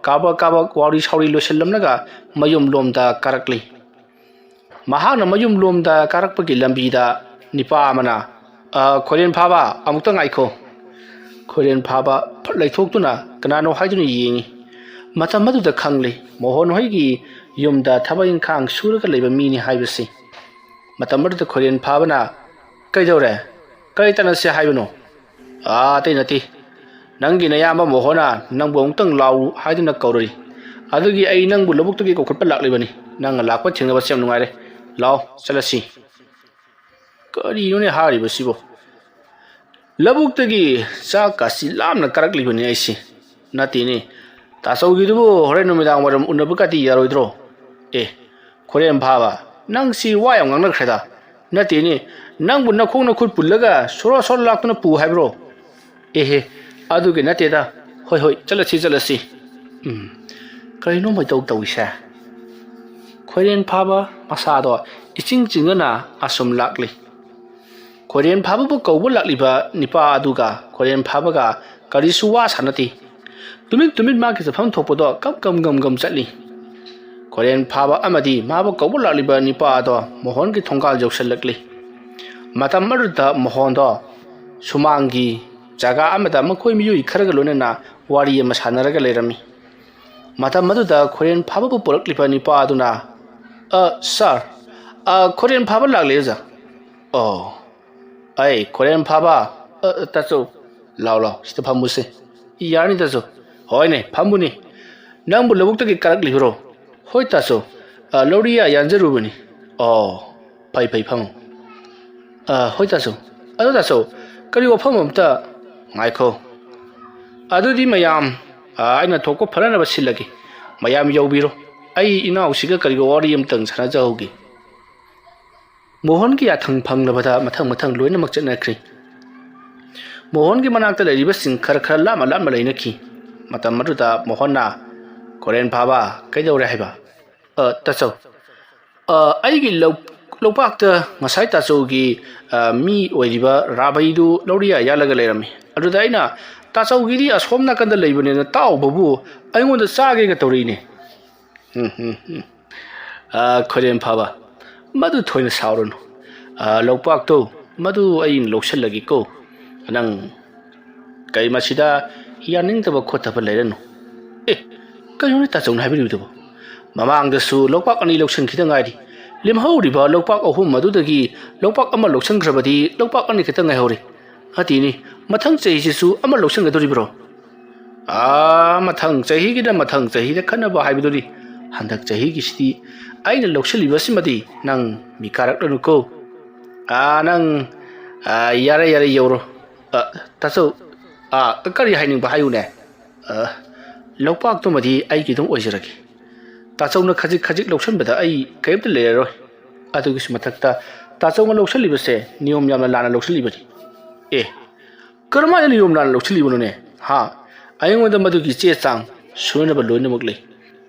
ꯀꯥꯕꯛ ꯀꯥꯕꯛ ꯋꯥꯎꯔꯤ ꯁꯥꯎꯔꯤ ꯂꯣꯏꯁꯤꯜꯂꯝꯂꯒ ꯃꯌꯨꯝ ꯂꯣꯝꯗ ꯀꯥꯔꯛꯂꯤ꯫ ꯃꯍꯥꯛꯅ ꯃꯌꯨꯝ ꯂꯣꯝꯗ ꯀꯥꯔꯛꯄꯒꯤ ꯂꯝꯕꯤꯗ ꯅꯤꯄꯥ ꯑꯃꯅ, "ꯑ, ꯈꯣꯏꯔꯦꯟ ꯐꯥꯕ, ꯑꯃꯨꯛꯇ ꯉꯥꯏꯈꯣ꯫" ꯈꯣꯏꯔꯦꯟ ꯐꯥꯕ ꯐꯠ ꯂꯩꯊꯣꯛꯇꯨꯅ ꯀꯅꯥꯅꯣ ꯍꯥꯏꯗꯨꯅ ꯌꯦꯡꯉꯤ꯫ ꯃꯇꯝ ꯑꯗꯨꯗ ꯈꯪꯂꯦ ꯃꯣꯍꯣꯟ ꯍꯣꯏꯒꯤ ꯌꯨꯝꯗ ꯊꯕꯛ ꯏꯪꯈꯥꯡ ꯁꯨꯔꯒ ꯂꯩꯕ ꯃꯤꯅꯤ ꯍꯥꯏꯕꯁꯤ꯫ ꯃꯇꯝ ꯑꯗꯨꯗ ꯈꯣꯏꯔꯦꯟ ꯐꯥꯕꯅ, "ꯀꯩꯗꯧꯔꯦ? ꯀꯔꯤ ꯇꯥꯟꯅꯁꯦ ꯍꯥꯏꯕꯅꯣ?" ꯑꯥ, ꯑꯇꯩ ꯅꯠꯇꯦ꯫ ꯅꯪꯒꯤ ꯅꯌꯥꯝꯕ ꯃꯣꯍꯣꯅ ꯅꯪꯕꯨ ꯑꯃꯨꯛꯇꯪ ꯂꯥꯎ ꯍꯥꯏꯗꯨꯅ ꯀꯧꯔꯔꯤ꯫ ꯑꯗꯨꯒꯤ ꯑꯩ ꯅꯪꯕꯨ ꯂꯧꯕꯨꯛꯇꯒꯤ ꯀꯧꯈꯠꯄ ꯂꯥꯛꯂꯤꯕꯅꯤ꯫ ꯅꯪꯅ ꯂꯥꯛꯄ ꯊꯦꯡꯅꯕꯁꯦ ꯌꯥꯝ ꯅꯨꯡꯉꯥꯏꯔꯦ꯫ ꯂꯥꯎ, ꯆꯠꯂꯁꯤ꯫ ꯀꯔꯤꯅꯣꯅꯦ ꯍꯥꯏꯔꯤꯕꯁꯤꯕꯣ? ꯂꯧꯕꯨꯛꯇꯒꯤ ꯆꯥꯛꯀꯁꯤ ꯂꯥꯝꯅ ꯀꯥꯔꯛꯂꯤꯕꯅꯤ ꯑꯩꯁꯦ꯫ ꯅꯠꯇꯦꯅꯦ, ꯇꯥꯆꯧꯒꯤꯗꯨꯕꯨ ꯍꯣꯔꯦꯟ ꯅꯨꯃꯤꯗꯥꯡ ꯋꯥꯏꯔꯝ ꯎꯅꯕꯒꯗꯤ ꯌꯥꯔꯣꯏꯗ꯭ꯔꯣ? ꯑꯦ, ꯈꯣꯏꯔꯦꯟ ꯐꯥꯕ, ꯅꯪꯁꯤ ꯋꯥ ꯌꯥꯝ ꯉꯥꯡꯅꯈ꯭ꯔꯦꯗ꯫ ꯅꯠꯇꯦꯅꯦ, ꯅꯪꯕꯨ ꯅꯈꯣꯡ ꯅꯈꯨꯠ ꯄꯨꯜꯂꯒ ꯁꯣꯔꯣ ꯁꯣꯔꯣ ꯂꯥꯛꯇꯨꯅ ꯄꯨ ꯍꯥꯏꯕ꯭ꯔꯣ? ꯑꯦꯍꯦ, ꯑꯗꯨꯒꯤ ꯅꯠꯇꯦꯗ꯫ ꯍꯣꯏ, ꯍꯣꯏ, ꯆꯠꯂꯁꯤ, ꯆꯠꯂꯁꯤ꯫ ꯎꯝ, ꯀꯔꯤꯅꯣ ꯃꯣꯏꯇꯧ ꯇꯧꯏꯁꯦ? ꯈꯣꯏꯔꯦꯟ ꯐꯥꯕ ꯃꯁꯥꯗꯣ ꯏꯆꯤꯡ ꯆꯤꯡꯗꯅ ꯑꯁꯨꯝ ꯂꯥꯛꯂꯤ꯫ ꯈꯣꯏꯔꯦꯟ ꯐꯥꯕꯕꯨ ꯀꯧꯕ ꯂꯥꯛꯂꯤꯕ ꯅꯤꯄꯥ ꯑꯗꯨꯒ ꯈꯣꯏꯔꯦꯟ ꯐꯥꯕꯒ ꯀꯔꯤꯁꯨ ꯋꯥ ꯁꯥꯟꯅꯗꯦ꯫ ꯇꯨꯃꯤꯟ ꯇꯨꯃꯤꯟ ꯃꯥꯒꯤ ꯆꯠꯐꯝ ꯊꯣꯛꯄꯗꯣ ꯀꯝ ꯀꯝ ꯒꯝ ꯒꯝ ꯆꯠꯂꯤ꯫ ꯈꯣꯏꯔꯦꯟ ꯐꯥꯕ ꯑꯃꯗꯤ ꯃꯥꯕꯨ ꯀꯧꯕ ꯂꯥꯛꯂꯤꯕ ꯅꯤꯄꯥ ꯑꯗꯣ ꯃꯣꯍꯣꯟꯒꯤ ꯊꯣꯡꯒꯥꯜ ꯌꯧꯁꯤꯜꯂꯛꯂꯤ꯫ ꯃꯇꯝ ꯑꯗꯨꯗ ꯃꯣꯍꯣꯟꯗꯣ ꯁꯨꯃꯥꯡꯒꯤ ꯖꯒꯥ ꯑꯃꯗ ꯃꯈꯣꯏ ꯃꯤꯑꯣꯏ ꯈꯔꯒ ꯂꯣꯏꯅꯅ ꯋꯥꯔꯤ ꯑꯃ ꯁꯥꯟꯅꯔꯒ ꯂꯩꯔꯝꯃꯤ꯫ ꯃꯇꯝ ꯑꯗꯨꯗ ꯈꯣꯏꯔꯦꯟ ꯐꯥꯕꯕꯨ ꯄꯨꯔꯛꯂꯤꯕ ꯅꯤꯄꯥ ꯑꯗꯨꯅ, "ꯑ, ꯁꯥꯔ, ꯑ, ꯈꯣꯏꯔꯦꯟ ꯐꯥꯕ ꯂꯥꯛꯂꯦ, ꯑꯣꯖꯥ꯫" "ꯑꯣ, ꯑꯩ ꯈꯣꯏꯔꯦꯟ ꯐꯥꯕ, ꯑ, ꯇꯥꯆꯧ, ꯂꯥꯎ, ꯂꯥꯎ, ꯁꯤꯗ ꯐꯝꯃꯨꯁꯦ꯫" "ꯌꯥꯅꯤ, ꯇꯥꯆꯧ꯫" "ꯍꯣꯏꯅꯦ, ꯐꯝꯃꯨꯅꯦ꯫ ꯅꯪꯕꯨ ꯂꯧꯕꯨꯛꯇꯒꯤ ꯀꯥꯔꯛꯂꯤꯕꯔꯣ?" "ꯍꯣꯏ, ꯇꯥꯆꯧ, ꯑ, ꯂꯧꯔꯤꯌꯥ ꯌꯥꯟꯖꯔꯨꯕꯅꯤ꯫" "ꯑꯣ, ꯐꯩ, ꯐꯩ, ꯐꯝꯃꯨ꯫" "ꯑ, ꯍꯣꯏ, ꯇꯥꯆꯧ꯫ ꯑꯗꯣ, ꯇꯥꯆꯧ, ꯀꯔꯤ ꯋꯥꯐꯝ ꯑꯝꯇ?" "ꯉꯥꯏꯈꯣ꯫ ꯑꯗꯨꯗꯤ ꯃꯌꯥꯝ, ꯑ, ꯑꯩꯅ ꯊꯣꯛꯄ ꯐꯅꯅꯕ ꯁꯤꯜꯂꯒꯦ꯫ ꯃꯌꯥꯝ ꯌꯧꯕꯤꯔꯣ꯫ ꯑꯩ ꯏꯅꯥꯎꯁꯤꯒ ꯀꯔꯤꯒꯨꯝꯕ ꯋꯥꯔꯤ ꯑꯝꯇꯪ ꯁꯥꯟꯅꯖꯍꯧꯒꯦ꯫" ꯃꯣꯍꯟꯒꯤ ꯌꯥꯊꯪ ꯐꯪꯂꯕꯗ ꯃꯊꯪ ꯃꯊꯪ ꯂꯣꯏꯅꯃꯛ ꯆꯠꯅꯈ꯭ꯔꯤ꯫ ꯃꯣꯍꯟꯒꯤ ꯃꯅꯥꯛꯇ ꯂꯩꯔꯤꯕꯁꯤꯡ ꯈꯔ ꯈꯔ ꯂꯥꯞꯅ ꯂꯥꯞꯅ ꯂꯩꯅꯈꯤ꯫ ꯃꯇꯝ ꯑꯗꯨꯗ ꯃꯣꯍꯟꯅ ꯈꯣꯔꯦꯟ ꯐꯥꯕ, "ꯀꯩꯗꯧꯔꯦ ꯍꯥꯏꯕ?" "ꯑ, ꯇꯥꯆꯧ, ꯑ, ꯑꯩꯒꯤ ꯂꯧ-, ꯂꯧꯄꯥꯛꯇ ꯉꯁꯥꯏ ꯇꯥꯆꯧꯒꯤ, ꯑ, ꯃꯤ ꯑꯣꯏꯔꯤꯕ ꯔꯥꯕꯩꯗꯨ ꯂꯧꯔꯤꯌꯥ ꯌꯥꯜꯂꯒ ꯂꯩꯔꯝꯃꯤ꯫ ꯑꯗꯨꯗ ꯑꯩꯅ, 'ꯇꯥꯆꯧꯒꯤꯗꯤ ꯑꯁꯣꯝ ꯅꯥꯀꯟꯗ ꯂꯩꯕꯅꯦꯅ ꯇꯥꯎꯕꯕꯨ ꯑꯩꯉꯣꯟꯗ ꯆꯥꯒꯦꯒ ꯇꯧꯔꯛꯏꯅꯦ.'" "ꯎꯝ, ꯎꯝ, ꯎꯝ꯫ ꯑ, ꯈꯣꯏꯔꯦꯟ ꯐꯥꯕ, ꯃꯗꯨ ꯊꯣꯏꯅ ꯁꯥꯎꯔꯨꯅꯨ꯫ ꯑ, ꯂꯧꯄꯥꯛꯇꯣ ꯃꯗꯨ ꯑꯩꯅ ꯂꯧꯁꯤꯜꯂꯒꯦꯀꯣ꯫ ꯅꯪ ꯀꯩ ꯃꯁꯤꯗ ꯌꯥꯅꯤꯡꯗꯕ ꯈꯣꯠꯇꯕ ꯂꯩꯔꯅꯨ꯫" "ꯑꯦ, ꯀꯩꯅꯣꯅꯦ ꯇꯥꯆꯧꯅ ꯍꯥꯏꯕꯤꯔꯤꯕꯗꯨꯕꯨ? ꯃꯃꯥꯡꯗꯁꯨ ꯂꯧꯄꯥꯛ ꯑꯅꯤ ꯂꯧꯁꯤꯟꯈꯤꯗ ꯉꯥꯏꯔꯤ꯫ ꯂꯦꯝꯍꯧꯔꯤꯕ ꯂꯧꯄꯥꯛ ꯑꯍꯨꯝ ꯑꯗꯨꯗꯒꯤ ꯂꯧꯄꯥꯛ ꯑꯃ ꯂꯧꯁꯤꯟꯈ꯭ꯔꯕꯗꯤ ꯂꯧꯄꯥꯛ ꯑꯅꯤ ꯈꯛꯇ ꯉꯥꯏꯍꯧꯔꯦ꯫ ꯑꯗꯨꯅꯤ ꯃꯊꯪ ꯆꯍꯤꯁꯤꯁꯨ ꯑꯃ ꯂꯧꯁꯤꯟꯒꯗꯧꯔꯤꯕ꯭ꯔꯣ? ꯑꯥ, ꯃꯊꯪ ꯆꯍꯤꯒꯤꯅ ꯃꯊꯪ ꯆꯍꯤꯗ ꯈꯟꯅꯕ ꯍꯥꯏꯕꯗꯨꯅꯤ꯫ ꯍꯟꯗꯛ ꯆꯍꯤꯒꯤꯁꯤꯗꯤ ꯑꯩꯅ ꯂꯧꯁꯤꯜꯂꯤꯕꯁꯤꯃꯗꯤ ꯅꯪ ꯃꯤ ꯀꯥꯔꯛꯂꯅꯨꯀꯣ꯫ ꯑꯥ, ꯅꯪ, ꯑꯥ, ꯌꯥꯔꯦ, ꯌꯥꯔꯦ, ꯌꯧꯔꯣ꯫ ꯑꯥ, ꯇꯥꯆꯧ, ꯑꯥ, ꯀꯔꯤ ꯍꯥꯏꯅꯤꯡꯕ ꯍꯥꯏꯌꯨꯅꯦ꯫ ꯑꯥ, ꯂꯧꯄꯥꯛꯇꯨꯃꯗꯤ ꯑꯩꯒꯤ ꯑꯗꯨꯝ ꯑꯣꯏꯖꯔꯒꯦ꯫ ꯇꯥꯆꯧꯅ ꯈꯖꯤꯛ ꯈꯖꯤꯛ ꯂꯧꯁꯤꯟꯕꯗ ꯑꯩ ꯀꯔꯤꯝꯇ ꯂꯩꯔꯔꯣꯏ꯫ ꯑꯗꯨꯒꯤꯁꯨ ꯃꯊꯛꯇ ꯇꯥꯆꯧꯅ ꯂꯧꯁꯤꯜꯂꯤꯕꯁꯦ ꯅꯤꯌꯣꯝ ꯌꯥꯝꯅ ꯂꯥꯟꯅ ꯂꯧꯁꯤꯜꯂꯤꯕꯅꯤ꯫ ꯑꯦ, ꯀꯔꯝꯍꯥꯏꯅ ꯅꯤꯌꯣꯝ ꯂꯥꯟꯅ ꯂꯧꯁꯤꯜꯂꯤꯕꯅꯣꯅꯦ? ꯍꯥ? ꯑꯩꯉꯣꯟꯗ ꯃꯗꯨꯒꯤ ꯆꯦ ꯆꯥꯡ ꯁꯣꯏꯅꯕ ꯂꯣꯏꯅꯃꯛ ꯂꯩ꯫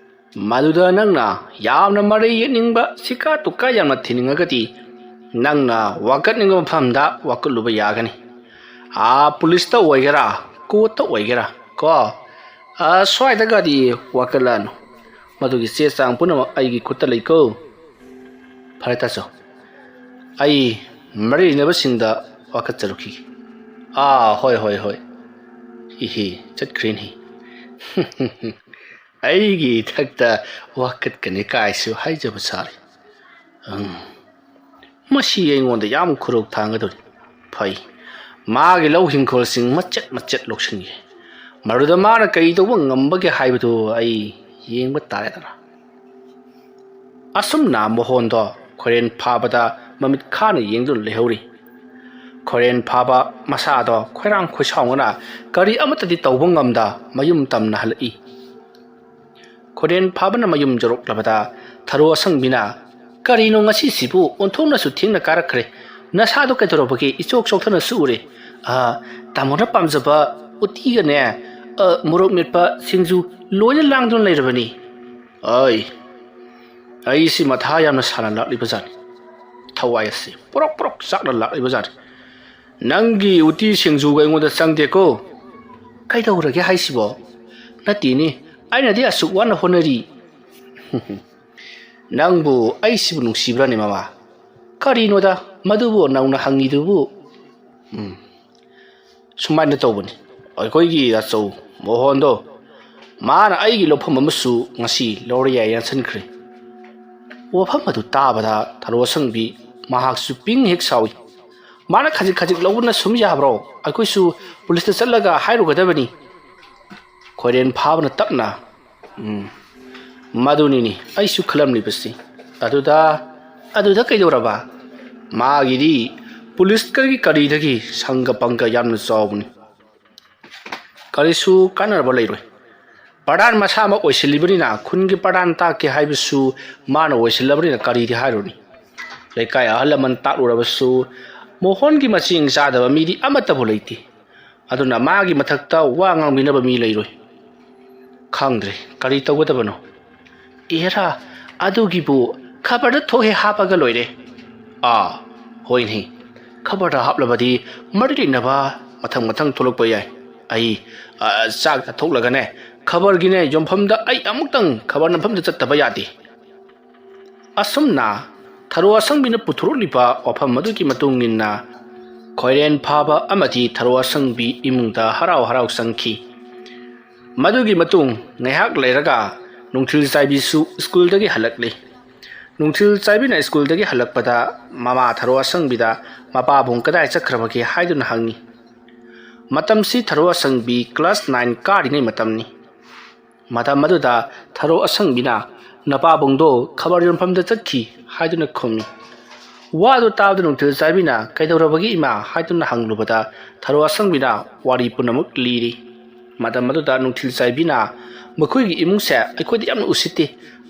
ꯃꯗꯨꯗ ꯅꯪꯅ ꯌꯥꯝꯅ ꯃꯔꯩ ꯌꯦꯠꯅꯤꯡꯕ, ꯁꯤꯀꯥ ꯇꯨꯀꯥ ꯌꯥꯝꯅ ꯊꯤꯅꯤꯡꯉꯒꯗꯤ, ꯅꯪꯅ ꯋꯥꯀꯠꯅꯤꯡꯕ ꯃꯐꯝꯗ ꯋꯥꯀꯠꯂꯨꯕ ꯌꯥꯒꯅꯤ꯫ ꯑꯥ, ꯄꯨꯂꯤꯁꯇ ꯑꯣꯏꯒꯦꯔꯥ, ꯀꯣꯔꯠꯇ ꯑꯣꯏꯒꯦꯔꯥ, ꯀꯣ, ꯑꯥ, ꯁ꯭ꯋꯥꯏꯗꯒꯗꯤ ꯋꯥꯀꯠꯂꯛꯑꯅꯨ꯫ ꯃꯗꯨꯒꯤ ꯆꯦ ꯆꯥꯡ ꯄꯨꯝꯅꯃꯛ ꯑꯩꯒꯤ ꯈꯨꯠꯇ ꯂꯩꯀꯣ꯫ ꯐꯔꯦ ꯇꯥꯆꯧ, ꯑꯩ ꯃꯔꯤ ꯂꯩꯅꯕꯁꯤꯡꯗ ꯋꯥꯀꯠꯆꯔꯨꯈꯤꯒꯦ꯫ ꯑꯥ, ꯍꯣꯏ, ꯍꯣꯏ, ꯍꯣꯏ꯫ ꯏꯍꯦ, ꯆꯠꯈ꯭ꯔꯦꯅꯦ꯫ ꯑꯩꯒꯤ ꯏꯊꯛꯇ ꯋꯥꯀꯠꯀꯅꯤ ꯀꯥꯏꯁꯨ ꯍꯥꯏꯖꯕ ꯁꯥꯔꯤ꯫ ꯑꯪ꯫ ꯃꯁꯤ ꯑꯩꯉꯣꯟꯗ ꯌꯥꯝ ꯈꯨꯔꯧ ꯊꯥꯡꯒꯗꯧꯔꯤ꯫ ꯐꯩ꯫ ꯃꯥꯒꯤ ꯂꯧ ꯍꯤꯡꯈꯣꯜꯁꯤꯡ ꯃꯆꯦꯠ ꯃꯆꯦꯠ ꯂꯧꯁꯤꯟꯒꯦ꯫ ꯃꯗꯨꯗ ꯃꯥꯅ ꯀꯔꯤ ꯇꯧꯕ ꯉꯝꯕꯒꯦ ꯍꯥꯏꯕꯗꯨ ꯑꯩ ꯌꯦꯡꯕ ꯇꯥꯔꯦꯗꯅ꯫ ꯑꯁꯨꯝꯅ ꯃꯣꯍꯣꯟꯗꯣ ꯈꯣꯏꯔꯦꯟ ꯐꯥꯕꯗ ꯃꯃꯤꯠ ꯈꯥꯅ ꯌꯦꯡꯗꯨꯅ ꯂꯩꯍꯧꯔꯤ꯫ ꯈꯣꯏꯔꯦꯟ ꯐꯥꯕ ꯃꯁꯥꯗꯣ ꯈꯣꯏꯔꯥꯡ ꯈꯣꯏꯁꯥꯎꯅꯅ ꯀꯔꯤ ꯑꯃꯠꯇꯗꯤ ꯇꯧꯕ ꯉꯝꯗ ꯃꯌꯨꯝ ꯇꯝꯅ ꯍꯜꯂꯛꯏ꯫ ꯈꯣꯏꯔꯦꯟ ꯐꯥꯕꯅ ꯃꯌꯨꯝ ꯌꯧꯔꯛꯂꯕꯗ ꯊꯔꯣ ꯑꯁꯪꯕꯤꯅ, "ꯀꯔꯤꯅꯣ ꯉꯁꯤꯁꯤꯕꯨ ꯑꯣꯟꯊꯣꯛꯅꯁꯨ ꯊꯦꯡꯅ ꯀꯥꯔꯛꯈ꯭ꯔꯦ? ꯅꯁꯥꯗꯣ ꯀꯩꯗꯧꯔꯕꯒꯦ? ꯏꯆꯣꯛ ꯆꯣꯛꯊꯅꯁꯨ ꯎꯔꯦ꯫ ꯑꯥ, ꯇꯥꯃꯣꯅ ꯄꯥꯝꯖꯕ ꯎꯇꯤꯒꯅꯦ, ꯑ, ꯃꯣꯔꯣꯛ ꯃꯦꯠꯄ ꯁꯤꯡꯖꯨ ꯂꯣꯏꯅ ꯂꯥꯡꯗꯨꯅ ꯂꯩꯔꯕꯅꯤ꯫" ꯑꯩ, ꯑꯩꯁꯤ ꯃꯊꯥ ꯌꯥꯝꯅ ꯁꯥꯅ ꯂꯥꯛꯂꯤꯕ ꯖꯥꯠꯅꯤ꯫ ꯊꯋꯥꯏ ꯑꯁꯤ ꯄ꯭ꯔꯣꯛ ꯄ꯭ꯔꯣꯛ ꯆꯥꯛꯅ ꯂꯥꯛꯂꯤꯕ ꯖꯥꯠꯅꯤ꯫ ꯅꯪꯒꯤ ꯎꯇꯤ ꯁꯤꯡꯖꯨꯒ ꯑꯩꯉꯣꯟꯗ ꯆꯪꯗꯦꯀꯣ꯫ ꯀꯩꯗꯧꯔꯒꯦ ꯍꯥꯏꯁꯤꯕꯣ? ꯅꯠꯇꯦꯅꯦ, ꯑꯩꯅꯗꯤ ꯑꯁꯨꯛ ꯋꯥꯅ ꯍꯣꯠꯅꯔꯤ꯫ ꯅꯪꯕꯨ ꯑꯩꯁꯤꯕꯨ ꯅꯨꯡꯁꯤꯕ꯭ꯔꯅꯦ, ꯃꯃꯥ? ꯀꯔꯤꯅꯣꯗ, ꯃꯗꯨꯕꯨ ꯅꯧꯅ ꯍꯪꯉꯤꯗꯨꯕꯨ? ꯎꯝ, ꯁꯨꯃꯥꯏꯅ ꯇꯧꯕꯅꯤ, ꯑꯩꯈꯣꯏꯒꯤ ꯑꯆꯧ ꯃꯣꯍꯣꯟꯗꯣ, ꯃꯥꯅ ꯑꯩꯒꯤ ꯂꯧꯐꯝ ꯑꯃꯁꯨ ꯉꯁꯤ ꯂꯧꯔ ꯌꯥꯏ ꯌꯥꯟꯁꯤꯟꯈ꯭ꯔꯦ꯫ ꯋꯥꯐꯝ ꯑꯗꯨ ꯇꯥꯕꯗ ꯊꯔꯣ ꯑꯁꯪꯕꯤ ꯃꯍꯥꯛꯁꯨ ꯄꯤꯡ ꯍꯦꯛ ꯁꯥꯎꯏ꯫ ꯃꯥꯅ ꯈꯖꯤꯛ ꯈꯖꯤꯛ ꯂꯧꯕꯅ ꯁꯨꯝ ꯌꯥꯕ꯭ꯔꯣ? ꯑꯩꯈꯣꯏꯁꯨ ꯄꯨꯂꯤꯁꯇ ꯆꯠꯂꯒ ꯍꯥꯏꯔꯨꯒꯗꯕꯅꯤ꯫ ꯈꯣꯏꯔꯦꯟ ꯐꯥꯕꯅ ꯇꯞꯅ, "ꯎꯝ, ꯃꯗꯨꯅꯤꯅꯤ ꯑꯩꯁꯨ ꯈꯜꯂꯝꯂꯤꯕꯁꯤ꯫ ꯑꯗꯨꯗ, ꯑꯗꯨꯗ ꯀꯩꯗꯧꯔꯕ? ꯃꯥꯒꯤꯗꯤ ꯄꯨꯂꯤꯁꯀꯤ ꯀꯔꯤꯗꯒꯤ ꯁꯪꯒ ꯄꯪꯒ ꯌꯥꯝꯅ ꯆꯥꯎꯕꯅꯤ꯫ ꯀꯔꯤꯁꯨ ꯀꯥꯟꯅꯔꯕ ꯂꯩꯔꯣꯏ꯫ ꯄ꯭ꯔꯙꯥꯟ ꯃꯁꯥꯃꯛ ꯑꯣꯏꯁꯤꯜꯂꯤꯕꯅꯤꯅ, ꯈꯨꯟꯒꯤ ꯄ꯭ꯔꯙꯥꯟ ꯇꯥꯛꯀꯦ ꯍꯥꯏꯕꯁꯨ ꯃꯥꯅ ꯑꯣꯏꯁꯤꯜꯂꯕꯅꯤꯅ ꯀꯔꯤꯗꯤ ꯍꯥꯏꯔꯨꯅꯤ? ꯂꯩꯀꯥꯏ ꯑꯍꯜ ꯂꯃꯟ ꯇꯥꯛꯂꯨꯔꯕꯁꯨ ꯃꯣꯍꯣꯟꯒꯤ ꯃꯆꯤꯡ ꯆꯥꯗꯕ ꯃꯤꯗꯤ ꯑꯃꯠꯇꯕꯨ ꯂꯩꯇꯦ꯫ ꯑꯗꯨꯅ ꯃꯥꯒꯤ ꯃꯊꯛꯇ ꯋꯥ ꯉꯥꯡꯕꯤꯅꯕ ꯃꯤ ꯂꯩꯔꯣꯏ꯫ ꯈꯪꯗ꯭ꯔꯦ, ꯀꯔꯤ ꯇꯧꯒꯗꯕꯅꯣ? ꯑꯦꯔꯥ, ꯑꯗꯨꯒꯤꯕꯨ ꯈꯕꯔꯗ ꯊꯣꯛꯍꯦ ꯍꯥꯞꯄꯒ ꯂꯣꯏꯔꯦ꯫ ꯑꯥ, ꯍꯣꯏꯅꯦ, ꯈꯕꯔꯗ ꯍꯥꯞꯂꯕꯗꯤ ꯃꯔꯤ ꯂꯩꯅꯕ ꯃꯊꯪ ꯃꯊꯪ ꯊꯣꯛꯂꯛꯄ ꯌꯥꯏ꯫ ꯑꯩ, ꯑ, ꯆꯥꯛ ꯆꯥꯊꯣꯛꯂꯒꯅꯦ, ꯈꯕꯔꯒꯤꯅꯦ ꯌꯣꯟꯐꯝꯗ ꯑꯩ ꯑꯃꯨꯛꯇꯪ ꯈꯕꯔ ꯅꯝꯐꯝꯗ ꯆꯠꯇꯕ ꯌꯥꯗꯦ"꯫ ꯑꯁꯨꯝꯅ ꯊꯔꯣ ꯑꯁꯪꯕꯤꯅ ꯄꯨꯊꯣꯔꯛꯂꯤꯕ ꯋꯥꯐꯝ ꯑꯗꯨꯒꯤ ꯃꯇꯨꯡ ꯏꯟꯅ ꯈꯣꯏꯔꯦꯟ ꯐꯥꯕ ꯑꯃꯗꯤ ꯊꯔꯣ ꯑꯁꯪꯕꯤ ꯏꯃꯨꯡꯗ ꯍꯔꯥꯎ ꯍꯔꯥꯎ ꯆꯪꯈꯤ꯫ ꯃꯗꯨꯒꯤ ꯃꯇꯨꯡ ꯉꯥꯏꯍꯥꯛ ꯂꯩꯔꯒ ꯅꯨꯡꯊꯤꯜ ꯆꯥꯏꯕꯤꯁꯨ ꯁ꯭ꯀꯨꯜꯗꯒꯤ ꯍꯜꯂꯛꯂꯤ꯫ ꯅꯨꯡꯊꯤꯜ ꯆꯥꯏꯕꯤꯅ ꯁ꯭ꯀꯨꯜꯗꯒꯤ ꯍꯜꯂꯛꯄꯗ ꯃꯃꯥ ꯊꯔꯣ ꯑꯁꯪꯕꯤꯗ ꯃꯄꯥꯕꯨꯡ ꯀꯗꯥꯏ ꯆꯠꯈ꯭ꯔꯕꯒꯦ ꯍꯥꯏꯗꯨꯅ ꯍꯪꯉꯤ꯫ ꯃꯇꯝꯁꯤ ꯊꯔꯣ ꯑꯁꯪꯕꯤ ꯀ꯭ꯂꯥꯁ ꯅꯥꯏꯟ ꯀꯥꯔꯤꯉꯩ ꯃꯇꯝꯅꯤ꯫ ꯃꯇꯝ ꯑꯗꯨꯗ ꯊꯔꯣ ꯑꯁꯪꯕꯤꯅ, "ꯅꯄꯥꯕꯨꯡꯗꯣ ꯈꯕꯔ ꯌꯣꯟꯐꯝꯗ ꯆꯠꯈꯤ" ꯍꯥꯏꯗꯨꯅ ꯈꯨꯝꯃꯤ꯫ ꯋꯥꯗꯨ ꯇꯥꯕꯗ ꯅꯨꯡꯊꯤꯜ ꯆꯥꯏꯕꯤꯅ "ꯀꯩꯗꯧꯔꯕꯒꯦ ꯏꯃꯥ?" ꯍꯥꯏꯗꯨꯅ ꯍꯪꯂꯨꯕꯗ ꯊꯔꯣ ꯑꯁꯪꯕꯤꯅ ꯋꯥꯔꯤ ꯄꯨꯝꯅꯃꯛ ꯂꯤꯔꯤ꯫ ꯃꯇꯝ ꯑꯗꯨꯗ ꯅꯨꯡꯊꯤꯜ ꯆꯥꯏꯕꯤꯅ, "ꯃꯈꯣꯏꯒꯤ ꯏꯃꯨꯡꯁꯦ ꯑꯩꯈꯣꯏꯗ ꯌꯥꯝꯅ ꯎꯁꯤꯠꯇꯦ꯫